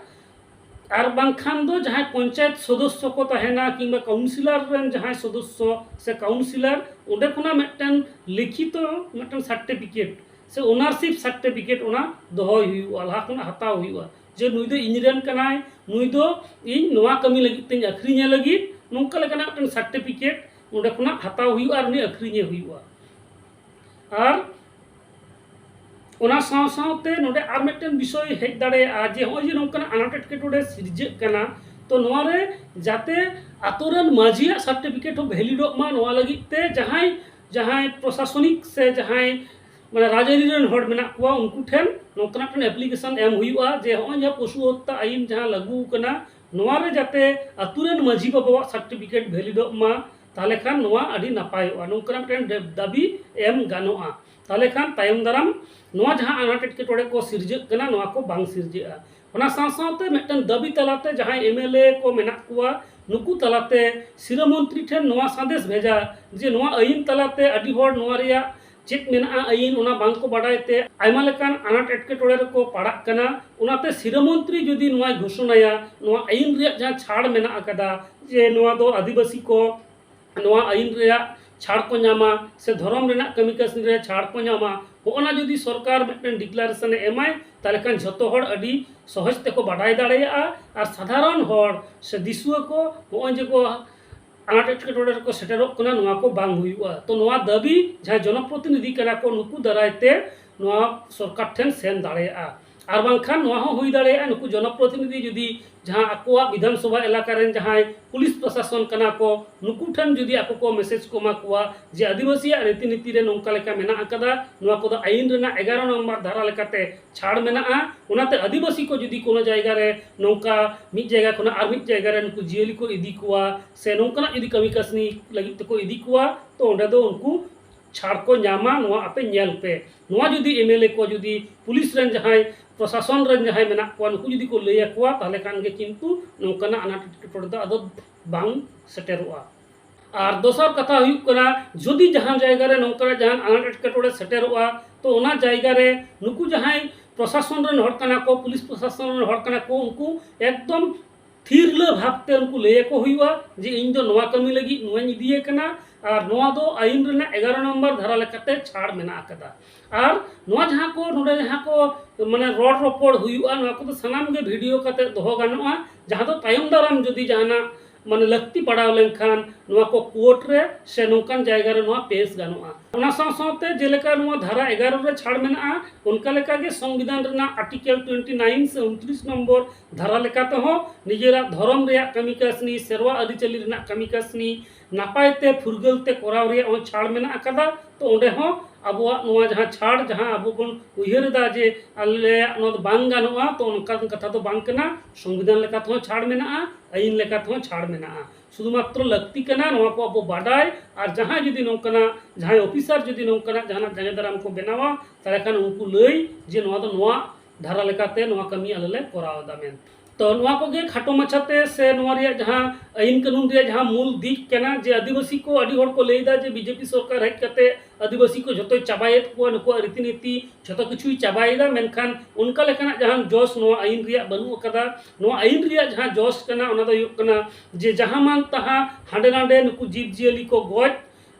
ᱟᱨ ᱵᱟᱝᱠᱷᱟᱱ ᱫᱚ ᱡᱟᱦᱟᱸᱭ ᱯᱚᱧᱪᱟᱭᱮᱛ ᱥᱚᱫᱚᱥᱥᱚ ᱠᱚ ᱛᱟᱦᱮᱱᱟ ᱠᱤᱝᱵᱟ ᱠᱟᱣᱩᱱᱥᱤᱞᱟᱨ ᱨᱮᱱ ᱡᱟᱦᱟᱸᱭ ᱥᱚᱫᱚᱥᱥᱚ ᱥᱮ ᱠᱟᱣᱩᱱᱥᱤᱞᱟᱨ, ᱚᱸᱰᱮ ᱠᱷᱚᱱᱟᱜ ᱢᱤᱫᱴᱮᱱ ᱞᱤᱠᱷᱤᱛᱚ ᱢᱤᱫᱴᱮᱱ ᱥᱟᱨᱴᱤᱯᱷᱤᱠᱮᱴ ᱥᱮ ᱳᱱᱟᱨᱥᱤᱯ ᱥᱟᱨᱴᱤᱯᱷᱤᱠᱮᱴ ᱚᱱᱟ ᱫᱚᱦᱚᱭ ᱦᱩᱭᱩᱜᱼᱟ, ᱞᱟᱦᱟ ᱠᱷᱚᱱᱟᱜ ᱦᱟᱛᱟᱣ ᱦᱩᱭᱩᱜᱼᱟ ᱡᱮ ᱱᱩᱭ ᱫᱚ ᱤᱧ ᱨᱮᱱ ᱠᱟᱱᱟᱭ, ᱱᱩᱭ ᱫᱚ ᱤᱧ ᱱᱚᱣᱟ ᱠᱟᱹᱢᱤ ᱞᱟᱹᱜᱤᱫ ᱛᱮᱧ ᱟᱹᱠᱷᱨᱤᱧᱮ ᱞᱟᱹᱜᱤᱫ, ᱱᱚᱝᱠᱟ ᱞᱮᱠᱟᱱᱟᱜ ᱢᱤᱫᱴᱮᱱ ᱥᱟᱨᱴᱤᱯᱷᱤᱠᱮᱴ ᱚᱸᱰᱮ ᱠᱷᱚᱱᱟᱜ ᱦᱟᱛᱟᱣ ᱦᱩᱭᱩᱜᱼᱟ ᱟᱨ ᱩᱱᱤ ᱟᱹᱠᱷᱨᱤᱧᱮ ᱦᱩᱭᱩᱜᱼᱟ᱾ ᱟᱨ ᱚᱱᱟ ᱥᱟᱶ ᱥᱟᱶᱛᱮ ᱱᱚᱰᱮ ᱟᱨ ᱢᱤᱫᱴᱮᱱ ᱵᱤᱥᱚᱭ ᱦᱮᱡ ᱫᱟᱲᱮᱭᱟᱜᱼᱟ ᱡᱮ ᱱᱚᱜᱼᱚᱭ ᱡᱮ ᱱᱚᱝᱠᱟᱱᱟᱜ ᱟᱱᱟᱴ ᱮᱴᱠᱮᱴᱚᱬᱮ ᱥᱤᱨᱡᱟᱹᱜ ᱠᱟᱱᱟ, ᱛᱚ ᱱᱚᱣᱟ ᱨᱮ ᱡᱟᱛᱮ ᱟᱛᱳ ᱨᱮᱱ ᱢᱟᱹᱡᱷᱤᱭᱟᱜ ᱥᱟᱨᱴᱤᱯᱷᱤᱠᱮᱴ ᱦᱚᱸ ᱵᱷᱮᱞᱤᱰᱚᱜ ᱢᱟ, ᱱᱚᱣᱟ ᱞᱟᱹᱜᱤᱫ ᱛᱮ ᱡᱟᱦᱟᱸᱭ ᱡᱟᱦᱟᱸᱭ ᱯᱨᱚᱥᱟᱥᱚᱱᱤᱠ ᱥᱮ ᱡᱟᱦᱟᱸᱭ ᱢᱟᱱᱮ ᱨᱟᱡᱽᱟᱹᱨᱤ ᱨᱮᱱ ᱦᱚᱲ ᱢᱮᱱᱟᱜ ᱠᱚᱣᱟ, ᱩᱱᱠᱩ ᱴᱷᱮᱱ ᱱᱚᱝᱠᱟᱱᱟᱜ ᱢᱤᱫᱴᱮᱱ ᱮᱯᱞᱤᱠᱮᱥᱚᱱ ᱮᱢ ᱦᱩᱭᱩᱜᱼᱟ ᱡᱮ ᱱᱚᱜᱼᱚᱭ ᱡᱟᱦᱟᱸ ᱯᱚᱥᱩ ᱦᱚᱛᱛᱟ ᱟᱹᱭᱤᱱ ᱡᱟᱦᱟᱸ ᱞᱟᱹᱜᱩ ᱟᱠᱟᱱᱟ, ᱱᱚᱣᱟ ᱨᱮ ᱡᱟᱛᱮ ᱟᱛᱳ ᱨᱮᱱ ᱢᱟᱹᱡᱷᱤ ᱵᱟᱵᱟᱣᱟᱜ ᱥᱟᱨᱴᱤᱯᱷᱤᱠᱮᱴ ᱵᱷᱮᱞᱤᱰᱚᱜ ᱢᱟ, ᱛᱟᱦᱚᱞᱮ ᱠᱷᱟᱱ ᱱᱚᱣᱟ ᱟᱹᱰᱤ ᱱᱟᱯᱟᱭᱚᱜᱼᱟ, ᱱᱚᱝᱠᱟᱱᱟᱜ ᱢᱤᱫᱴᱮᱱ ᱫᱟᱹᱵᱤ ᱮᱢ ᱜᱟᱱᱚᱜᱼᱟ᱾ ᱛᱟᱦᱚᱞᱮ ᱠᱷᱟᱱ ᱛᱟᱭᱚᱢ ᱫᱟᱨᱟᱢ ᱱᱚᱣᱟ ᱡᱟᱦᱟᱸ ᱟᱱᱟᱴ ᱮᱴᱠᱮᱴᱚᱬᱮ ᱠᱚ ᱥᱤᱨᱡᱟᱹᱜ ᱠᱟᱱᱟ, ᱱᱚᱣᱟ ᱠᱚ ᱵᱟᱝ ᱥᱤᱨᱡᱟᱹᱜᱼᱟ᱾ ᱚᱱᱟ ᱥᱟᱶ ᱥᱟᱶᱛᱮ ᱢᱤᱫᱴᱮᱱ ᱫᱟᱹᱵᱤ ᱛᱟᱞᱟᱛᱮ ᱡᱟᱦᱟᱸᱭ ᱮᱢ ᱮᱞ ᱮ ᱠᱚ ᱢᱮᱱᱟᱜ ᱠᱚᱣᱟ, ᱱᱩᱠᱩ ᱛᱟᱞᱟᱛᱮ ᱥᱤᱨᱟᱹ ᱢᱚᱱᱛᱨᱤ ᱴᱷᱮᱱ ᱱᱚᱣᱟ ᱥᱟᱸᱫᱮᱥ ᱵᱷᱮᱡᱟ ᱡᱮ ᱱᱚᱣᱟ ᱟᱹᱭᱤᱱ ᱛᱟᱞᱟᱛᱮ ᱟᱹᱰᱤ ᱦᱚᱲ ᱱᱚᱣᱟ ᱨᱮᱭᱟᱜ ᱪᱮᱫ ᱢᱮᱱᱟᱜᱼᱟ ᱟᱹᱭᱤᱱ, ᱚᱱᱟ ᱵᱟᱝ ᱠᱚ ᱵᱟᱰᱟᱭ ᱛᱮ ᱟᱭᱢᱟ ᱞᱮᱠᱟᱱ ᱟᱱᱟᱴ ᱮᱴᱠᱮᱴᱚᱬᱮ ᱨᱮᱠᱚ ᱯᱟᱲᱟᱜ ᱠᱟᱱᱟ᱾ ᱚᱱᱟᱛᱮ ᱥᱤᱨᱟᱹ ᱢᱚᱱᱛᱨᱤ ᱡᱩᱫᱤ ᱱᱚᱣᱟᱭ ᱜᱷᱳᱥᱚᱱᱟᱭᱟ, ᱱᱚᱣᱟ ᱟᱹᱭᱤᱱ ᱨᱮᱭᱟᱜ ᱡᱟᱦᱟᱸ ᱪᱷᱟᱲ ᱢᱮᱱᱟᱜ ᱟᱠᱟᱫᱟ ᱡᱮ ᱱᱚᱣᱟ ᱫᱚ ᱟᱹᱫᱤᱵᱟᱹᱥᱤ ᱠᱚ ᱱᱚᱣᱟ ᱟᱹᱭᱤᱱ ᱨᱮᱭᱟᱜ ᱪᱷᱟᱲ ᱠᱚ ᱧᱟᱢᱟ ᱥᱮ ᱫᱷᱚᱨᱚᱢ ᱨᱮᱱᱟᱜ ᱠᱟᱹᱢᱤ ᱠᱟᱹᱥᱱᱤ ᱨᱮ ᱪᱷᱟᱲ ᱠᱚ ᱧᱟᱢᱟ, ᱦᱚᱸᱜᱼᱚ ᱱᱟ ᱡᱩᱫᱤ ᱥᱚᱨᱠᱟᱨ ᱢᱤᱫᱴᱮᱱ ᱰᱤᱠᱞᱟᱨᱮᱥᱚᱱ ᱮ ᱮᱢᱟᱭ, ᱛᱟᱦᱚᱞᱮ ᱠᱷᱟᱱ ᱡᱷᱚᱛᱚ ᱦᱚᱲ ᱟᱹᱰᱤ ᱥᱚᱦᱚᱡᱽ ᱛᱮᱠᱚ ᱵᱟᱰᱟᱭ ᱫᱟᱲᱮᱭᱟᱜᱼᱟ᱾ ᱟᱨ ᱥᱟᱫᱷᱟᱨᱚᱱ ᱦᱚᱲ ᱥᱮ ᱫᱤᱥᱩᱣᱟᱹ ᱠᱚ ᱱᱚᱜᱼᱚᱭ ᱡᱮ ᱠᱚ ᱟᱱᱟᱴ ᱮᱴᱠᱮᱴᱚᱬᱮ ᱨᱮᱠᱚ ᱥᱮᱴᱮᱨᱚᱜ ᱠᱟᱱᱟ, ᱱᱚᱣᱟ ᱠᱚ ᱵᱟᱝ ᱦᱩᱭᱩᱜᱼᱟ᱾ ᱛᱚ ᱱᱚᱣᱟ ᱫᱟᱹᱵᱤ ᱡᱟᱦᱟᱸᱭ ᱡᱚᱱᱚᱯᱨᱚᱛᱤᱱᱤᱫᱷᱤ ᱠᱟᱱᱟ ᱠᱚ, ᱱᱩᱠᱩ ᱫᱟᱨᱟᱭ ᱛᱮ ᱱᱚᱣᱟ ᱥᱚᱨᱠᱟᱨ ᱴᱷᱮᱱ ᱥᱮᱱ ᱫᱟᱲᱮᱭᱟᱜᱼᱟ᱾ ᱟᱨ ᱵᱟᱝᱠᱷᱟᱱ ᱱᱚᱣᱟ ᱦᱚᱸ ᱦᱩᱭ ᱫᱟᱲᱮᱭᱟᱜᱼᱟ, ᱱᱩᱠᱩ ᱡᱚᱱᱚᱯᱨᱚᱛᱤᱱᱤᱫᱷᱤ ᱡᱩᱫᱤ ᱡᱟᱦᱟᱸ ᱟᱠᱚᱣᱟᱜ ᱵᱤᱫᱷᱟᱱ ᱥᱚᱵᱷᱟ ᱮᱞᱟᱠᱟ ᱨᱮᱱ ᱡᱟᱦᱟᱸᱭ ᱯᱩᱞᱤᱥ ᱯᱨᱚᱥᱟᱥᱚᱱ ᱠᱟᱱᱟ ᱠᱚ, ᱱᱩᱠᱩ ᱴᱷᱮᱱ ᱡᱩᱫᱤ ᱟᱠᱚ ᱠᱚ ᱢᱮᱥᱮᱡᱽ ᱠᱚ ᱮᱢᱟ ᱠᱚᱣᱟ ᱡᱮ ᱟᱹᱫᱤᱵᱟᱹᱥᱤᱭᱟᱜ ᱨᱤᱛᱤ ᱱᱤᱛᱤ ᱨᱮ ᱱᱚᱝᱠᱟ ᱞᱮᱠᱟ ᱢᱮᱱᱟᱜ ᱟᱠᱟᱫᱟ, ᱱᱚᱣᱟ ᱠᱚᱫᱚ ᱟᱹᱭᱤᱱ ᱨᱮᱱᱟᱜ ᱮᱜᱟᱨᱚ ᱱᱚᱢᱵᱚᱨ ᱫᱷᱟᱨᱟ ᱞᱮᱠᱟᱛᱮ ᱪᱷᱟᱲ ᱢᱮᱱᱟᱜᱼᱟ, ᱚᱱᱟᱛᱮ ᱟᱹᱫᱤᱵᱟᱹᱥᱤ ᱠᱚ ᱡᱩᱫᱤ ᱠᱳᱱᱳ ᱡᱟᱭᱜᱟ ᱨᱮ ᱱᱚᱝᱠᱟ ᱢᱤᱫ ᱡᱟᱭᱜᱟ ᱠᱷᱚᱱᱟᱜ ᱟᱨ ᱢᱤᱫ ᱡᱟᱭᱜᱟ ᱨᱮ ᱱᱩᱠᱩ ᱡᱤᱭᱟᱹᱞᱤ ᱠᱚ ᱤᱫᱤ ᱠᱚᱣᱟ ᱥᱮ ᱱᱚᱝᱠᱟᱱᱟᱜ ᱡᱩᱫᱤ ᱠᱟᱹᱢᱤ ᱠᱟᱹᱥᱱᱤ ᱞᱟᱹᱜᱤᱫ ᱛᱮᱠᱚ ᱤᱫᱤ ᱠᱚᱣᱟ, ᱛᱚ ᱚᱸᱰᱮ ᱫᱚ ᱩᱱᱠᱩ ᱪᱷᱟᱲ ᱠᱚ ᱧᱟᱢᱟ, ᱱᱚᱣᱟ ᱟᱯᱮ ᱧᱮᱞ ᱯᱮ᱾ ᱱᱚᱣᱟ ᱡᱩᱫᱤ ᱮᱢ ᱮᱞ ᱮ ᱠᱚ ᱡᱩᱫᱤ ᱯᱩᱞᱤᱥ ᱨᱮᱱ ᱡᱟᱦᱟᱸᱭ ᱯᱨᱚᱥᱟᱥᱚᱱ ᱨᱮᱱ ᱡᱟᱦᱟᱸᱭ ᱢᱮᱱᱟᱜ ᱠᱚᱣᱟ, ᱱᱩᱠᱩ ᱡᱩᱫᱤ ᱠᱚ ᱞᱟᱹᱭ ᱟᱠᱚᱣᱟ, ᱛᱟᱦᱚᱞᱮ ᱠᱷᱟᱱ ᱜᱮ ᱠᱤᱱᱛᱩ ᱱᱚᱝᱠᱟᱱᱟᱜ ᱟᱱᱟᱴ ᱮᱴᱠᱮᱴᱚᱬᱮ ᱫᱚ ᱟᱫᱚ ᱵᱟᱝ ᱥᱮᱴᱮᱨᱚᱜᱼᱟ᱾ ᱟᱨ ᱫᱚᱥᱟᱨ ᱠᱟᱛᱷᱟ ᱦᱩᱭᱩᱜ ᱠᱟᱱᱟ, ᱡᱩᱫᱤ ᱡᱟᱦᱟᱸ ᱡᱟᱭᱜᱟ ᱨᱮ ᱱᱚᱝᱠᱟᱱᱟᱜ ᱡᱟᱦᱟᱱ ᱟᱱᱟᱴ ᱮᱴᱠᱮᱴᱚᱬᱮ ᱥᱮᱴᱮᱨᱚᱜᱼᱟ, ᱛᱚ ᱚᱱᱟ ᱡᱟᱭᱜᱟ ᱨᱮ ᱱᱩᱠᱩ ᱡᱟᱦᱟᱸᱭ ᱯᱨᱚᱥᱟᱥᱚᱱ ᱨᱮᱱ ᱦᱚᱲ ᱠᱟᱱᱟ ᱠᱚ, ᱯᱩᱞᱤᱥ ᱯᱨᱚᱥᱟᱥᱚᱱ ᱨᱮᱱ ᱦᱚᱲ ᱠᱟᱱᱟ ᱠᱚ, ᱩᱱᱠᱩ ᱮᱠᱫᱚᱢ ᱛᱷᱤᱨᱞᱟᱹ ᱵᱷᱟᱵᱽᱛᱮ ᱩᱱᱠᱩ ᱞᱟᱹᱭ ᱟᱠᱚ ᱦᱩᱭᱩᱜᱼᱟ ᱡᱮ ᱤᱧ ᱫᱚ ᱱᱚᱣᱟ ᱠᱟᱹᱢᱤ ᱞᱟᱹᱜᱤᱫ ᱱᱚᱣᱟᱧ ᱤᱫᱤᱭᱮ ᱠᱟᱱᱟ, ᱟᱨ ᱱᱚᱣᱟ ᱫᱚ ᱟᱹᱭᱤᱱ ᱨᱮᱱᱟᱜ ᱮᱜᱟᱨᱚ ᱱᱚᱢᱵᱚᱨ ᱫᱷᱟᱨᱟ ᱞᱮᱠᱟᱛᱮ ᱪᱷᱟᱲ ᱢᱮᱱᱟᱜ ᱟᱠᱟᱫᱟ᱾ ᱟᱨ ᱱᱚᱣᱟ ᱡᱟᱦᱟᱸ ᱠᱚ ᱱᱚᱰᱮ ᱡᱟᱦᱟᱸ ᱠᱚ ᱢᱟᱱᱮ ᱨᱚᱲ ᱨᱚᱯᱚᱲ ᱦᱩᱭᱩᱜᱼᱟ, ᱱᱚᱣᱟ ᱠᱚᱫᱚ ᱥᱟᱱᱟᱢ ᱜᱮ ᱵᱷᱤᱰᱤᱭᱳ ᱠᱟᱛᱮ ᱫᱚᱦᱚ ᱜᱟᱱᱚᱜᱼᱟ, ᱡᱟᱦᱟᱸ ᱫᱚ ᱛᱟᱭᱚᱢ ᱫᱟᱨᱟᱢ ᱡᱩᱫᱤ ᱡᱟᱦᱟᱱᱟᱜ ᱢᱟᱱᱮ ᱞᱟᱹᱠᱛᱤ ᱯᱟᱲᱟᱣ ᱞᱮᱱᱠᱷᱟᱱ ᱱᱚᱣᱟ ᱠᱚ ᱠᱳᱨᱴ ᱨᱮ ᱥᱮ ᱱᱚᱝᱠᱟᱱ ᱡᱟᱭᱜᱟ ᱨᱮ ᱱᱚᱣᱟ ᱯᱮᱥ ᱜᱟᱱᱚᱜᱼᱟ᱾ ᱚᱱᱟ ᱥᱟᱶ ᱥᱟᱶᱛᱮ ᱡᱮᱞᱮᱠᱟ ᱱᱚᱣᱟ ᱫᱷᱟᱨᱟ ᱮᱜᱟᱨᱚ ᱨᱮ ᱪᱷᱟᱲ ᱢᱮᱱᱟᱜᱼᱟ, ᱚᱱᱠᱟ ᱞᱮᱠᱟᱜᱮ ᱥᱚᱝᱵᱤᱫᱷᱟᱱ ᱨᱮᱱᱟᱜ ᱟᱨᱴᱤᱠᱮᱞ ᱴᱩᱭᱮᱱᱴᱤ ᱱᱟᱭᱤᱱ ᱥᱮ ᱩᱱᱛᱨᱤᱥ ᱱᱚᱢᱵᱚᱨ ᱫᱷᱟᱨᱟ ᱞᱮᱠᱟ ᱛᱮᱦᱚᱸ ᱱᱤᱡᱮᱨᱟᱜ ᱫᱷᱚᱨᱚᱢ ᱨᱮᱭᱟᱜ ᱠᱟᱹᱢᱤ ᱠᱟᱹᱥᱱᱤ, ᱥᱮᱨᱣᱟ ᱟᱹᱨᱤᱪᱟᱹᱞᱤ ᱨᱮᱱᱟᱜ ᱠᱟᱹᱢᱤ ᱠᱟᱹᱥᱱᱤ ᱱᱟᱯᱟᱭ ᱛᱮ ᱯᱷᱩᱨᱜᱟᱹᱞ ᱛᱮ ᱠᱚᱨᱟᱣ ᱨᱮᱭᱟᱜ ᱦᱚᱸ ᱪᱷᱟᱲ ᱢᱮᱱᱟᱜ ᱟᱠᱟᱫᱟ᱾ ᱛᱚ ᱚᱸᱰᱮ ᱦᱚᱸ ᱟᱵᱚᱣᱟᱜ ᱱᱚᱣᱟ ᱡᱟᱦᱟᱸ ᱪᱷᱟᱲ, ᱡᱟᱦᱟᱸ ᱟᱵᱚ ᱵᱚᱱ ᱩᱭᱦᱟᱹᱨ ᱮᱫᱟ ᱡᱮ ᱟᱞᱮᱭᱟᱜ ᱱᱚᱣᱟ ᱫᱚ ᱵᱟᱝ ᱜᱟᱱᱚᱜᱼᱟ, ᱛᱚ ᱚᱱᱠᱟᱱ ᱠᱟᱛᱷᱟ ᱫᱚ ᱵᱟᱝ ᱠᱟᱱᱟ᱾ ᱥᱚᱝᱵᱤᱫᱷᱟᱱ ᱞᱮᱠᱟ ᱛᱮᱦᱚᱸ ᱪᱷᱟᱲ ᱢᱮᱱᱟᱜᱼᱟ, ᱟᱹᱭᱤᱱ ᱞᱮᱠᱟ ᱛᱮᱦᱚᱸ ᱪᱷᱟᱲ ᱢᱮᱱᱟᱜᱼᱟ᱾ ᱥᱩᱫᱷᱩ ᱢᱟᱛᱨᱚ ᱞᱟᱹᱠᱛᱤ ᱠᱟᱱᱟ ᱱᱚᱣᱟ ᱠᱚ ᱟᱵᱚ ᱵᱟᱰᱟᱭ, ᱟᱨ ᱡᱟᱦᱟᱸᱭ ᱡᱩᱫᱤ ᱱᱚᱝᱠᱟᱱᱟᱜ, ᱡᱟᱦᱟᱸᱭ ᱚᱯᱷᱤᱥᱟᱨ ᱡᱩᱫᱤ ᱱᱚᱝᱠᱟᱱᱟᱜ ᱡᱟᱦᱟᱱᱟᱜ ᱡᱟᱸᱜᱮ ᱫᱟᱨᱟᱢ ᱠᱚ ᱵᱮᱱᱟᱣᱟ, ᱛᱟᱦᱚᱞᱮ ᱠᱷᱟᱱ ᱩᱱᱠᱩ ᱞᱟᱹᱭ ᱡᱮ ᱱᱚᱣᱟ ᱫᱚ ᱱᱚᱣᱟ ᱫᱷᱟᱨᱟ ᱞᱮᱠᱟᱛᱮ ᱱᱚᱣᱟ ᱠᱟᱹᱢᱤ ᱟᱞᱮ ᱞᱮ ᱠᱚᱨᱟᱣ ᱮᱫᱟ ᱢᱮᱱᱛᱮ᱾ ᱛᱚ ᱱᱚᱣᱟ ᱠᱚᱜᱮ ᱠᱷᱟᱴᱚ ᱢᱟᱪᱷᱟᱛᱮ ᱥᱮ ᱱᱚᱣᱟ ᱨᱮᱭᱟᱜ ᱡᱟᱦᱟᱸ ᱟᱹᱭᱤᱱ ᱠᱟᱹᱱᱩᱱ ᱨᱮᱭᱟᱜ ᱡᱟᱦᱟᱸ ᱢᱩᱞ ᱫᱤᱠ ᱠᱟᱱᱟ, ᱡᱮ ᱟᱹᱫᱤᱵᱟᱹᱥᱤ ᱠᱚ ᱟᱹᱰᱤ ᱦᱚᱲ ᱠᱚ ᱞᱟᱹᱭ ᱮᱫᱟ ᱡᱮ ᱵᱤᱡᱮᱯᱤ ᱥᱚᱨᱠᱟᱨ ᱦᱮᱡ ᱠᱟᱛᱮ ᱟᱹᱫᱤᱵᱟᱹᱥᱤ ᱠᱚ ᱡᱷᱚᱛᱚᱭ ᱪᱟᱵᱟᱭᱮᱫ ᱠᱚᱣᱟ, ᱱᱩᱠᱩᱣᱟᱜ ᱨᱤᱛᱤ ᱱᱤᱛᱤ ᱡᱷᱚᱛᱚ ᱠᱤᱪᱷᱩᱭ ᱪᱟᱵᱟᱭᱮᱫᱟ, ᱢᱮᱱᱠᱷᱟᱱ ᱚᱱᱠᱟ ᱞᱮᱠᱟᱱᱟᱜ ᱡᱟᱦᱟᱱ ᱡᱚᱥ ᱱᱚᱣᱟ ᱟᱹᱭᱤᱱ ᱨᱮᱭᱟᱜ ᱵᱟᱹᱱᱩᱜ ᱟᱠᱟᱫᱟ᱾ ᱱᱚᱣᱟ ᱟᱹᱭᱤᱱ ᱨᱮᱭᱟᱜ ᱡᱟᱦᱟᱸ ᱡᱚᱥ ᱠᱟᱱᱟ, ᱚᱱᱟ ᱫᱚ ᱦᱩᱭᱩᱜ ᱠᱟᱱᱟ ᱡᱮ ᱡᱟᱦᱟᱸ ᱢᱟᱱ ᱛᱟᱦᱟᱸ ᱦᱟᱸᱰᱮ ᱱᱟᱰᱮ ᱱᱩᱠᱩ ᱡᱤᱵᱽᱼᱡᱤᱭᱟᱹᱞᱤ ᱠᱚ ᱜᱚᱡ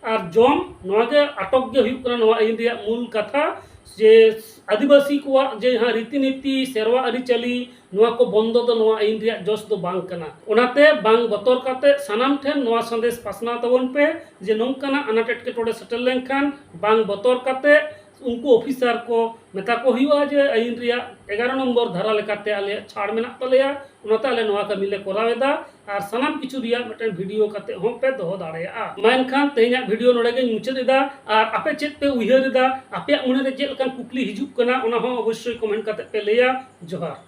ᱟᱨ ᱡᱚᱢ, ᱱᱚᱣᱟ ᱜᱮ ᱟᱴᱚᱠ ᱜᱮ ᱦᱩᱭᱩᱜ ᱠᱟᱱᱟ ᱱᱚᱣᱟ ᱟᱹᱭᱤᱱ ᱨᱮᱭᱟᱜ ᱢᱩᱞ ᱠᱟᱛᱷᱟ᱾ ᱡᱮ ᱟᱹᱫᱤᱵᱟᱹᱥᱤ ᱠᱚᱣᱟᱜ ᱡᱮ ᱡᱟᱦᱟᱸ ᱨᱤᱛᱤ ᱱᱤᱛᱤ, ᱥᱮᱨᱣᱟ ᱟᱹᱨᱤᱪᱟᱹᱞᱤ, ᱱᱚᱣᱟ ᱠᱚ ᱵᱚᱱᱫᱚ ᱫᱚ ᱱᱚᱣᱟ ᱟᱹᱭᱤᱱ ᱨᱮᱭᱟᱜ ᱡᱚᱥ ᱫᱚ ᱵᱟᱝ ᱠᱟᱱᱟ᱾ ᱚᱱᱟᱛᱮ ᱵᱟᱝ ᱵᱚᱛᱚᱨ ᱠᱟᱛᱮ ᱥᱟᱱᱟᱢ ᱴᱷᱮᱱ ᱱᱚᱣᱟ ᱥᱟᱸᱫᱮᱥ ᱯᱟᱥᱱᱟᱣ ᱛᱟᱵᱚᱱ ᱯᱮ ᱡᱮ ᱱᱚᱝᱠᱟᱱᱟᱜ ᱟᱱᱟᱴ ᱮᱴᱠᱮᱴᱚᱬᱮ ᱥᱮᱴᱮᱨ ᱞᱮᱱᱠᱷᱟᱱ ᱵᱟᱝ ᱵᱚᱛᱚᱨ ᱠᱟᱛᱮ ᱩᱱᱠᱩ ᱚᱯᱷᱤᱥᱟᱨ ᱠᱚ ᱢᱮᱛᱟ ᱠᱚ ᱦᱩᱭᱩᱜᱼᱟ ᱡᱮ ᱟᱹᱭᱤᱱ ᱨᱮᱭᱟᱜ ᱮᱜᱟᱨᱚ ᱱᱚᱢᱵᱚᱨ ᱫᱷᱟᱨᱟ ᱞᱮᱠᱟᱛᱮ ᱟᱞᱮᱭᱟᱜ ᱪᱷᱟᱲ ᱢᱮᱱᱟᱜ ᱛᱟᱞᱮᱭᱟ, ᱚᱱᱟᱛᱮ ᱟᱞᱮ ᱱᱚᱣᱟ ᱠᱟᱹᱢᱤ ᱞᱮ ᱠᱚᱨᱟᱣ ᱮᱫᱟ᱾ ᱟᱨ ᱥᱟᱱᱟᱢ ᱠᱤᱪᱷᱩ ᱨᱮᱭᱟᱜ ᱢᱤᱫᱴᱮᱱ ᱵᱷᱤᱰᱤᱭᱳ ᱠᱟᱛᱮ ᱦᱚᱸ ᱯᱮ ᱫᱚᱦᱚ ᱫᱟᱲᱮᱭᱟᱜᱼᱟ᱾ ᱢᱟ ᱮᱱᱠᱷᱟᱱ ᱛᱮᱦᱮᱧᱟᱜ ᱵᱷᱤᱰᱤᱭᱳ ᱱᱚᱰᱮ ᱜᱮᱧ ᱢᱩᱪᱟᱹᱫ ᱮᱫᱟ᱾ ᱟᱨ ᱟᱯᱮ ᱪᱮᱫ ᱯᱮ ᱩᱭᱦᱟᱹᱨ ᱮᱫᱟ, ᱟᱯᱮᱭᱟᱜ ᱢᱚᱱᱮ ᱨᱮ ᱪᱮᱫ ᱞᱮᱠᱟᱱ ᱠᱩᱠᱞᱤ ᱦᱤᱡᱩᱜ ᱠᱟᱱᱟ, ᱚᱱᱟ ᱦᱚᱸ ᱚᱵᱚᱥᱥᱳᱭ ᱠᱚᱢᱮᱱᱴ ᱠᱟᱛᱮ ᱯᱮ ᱞᱟᱹᱭᱟ᱾ ᱡᱚᱦᱟᱨ᱾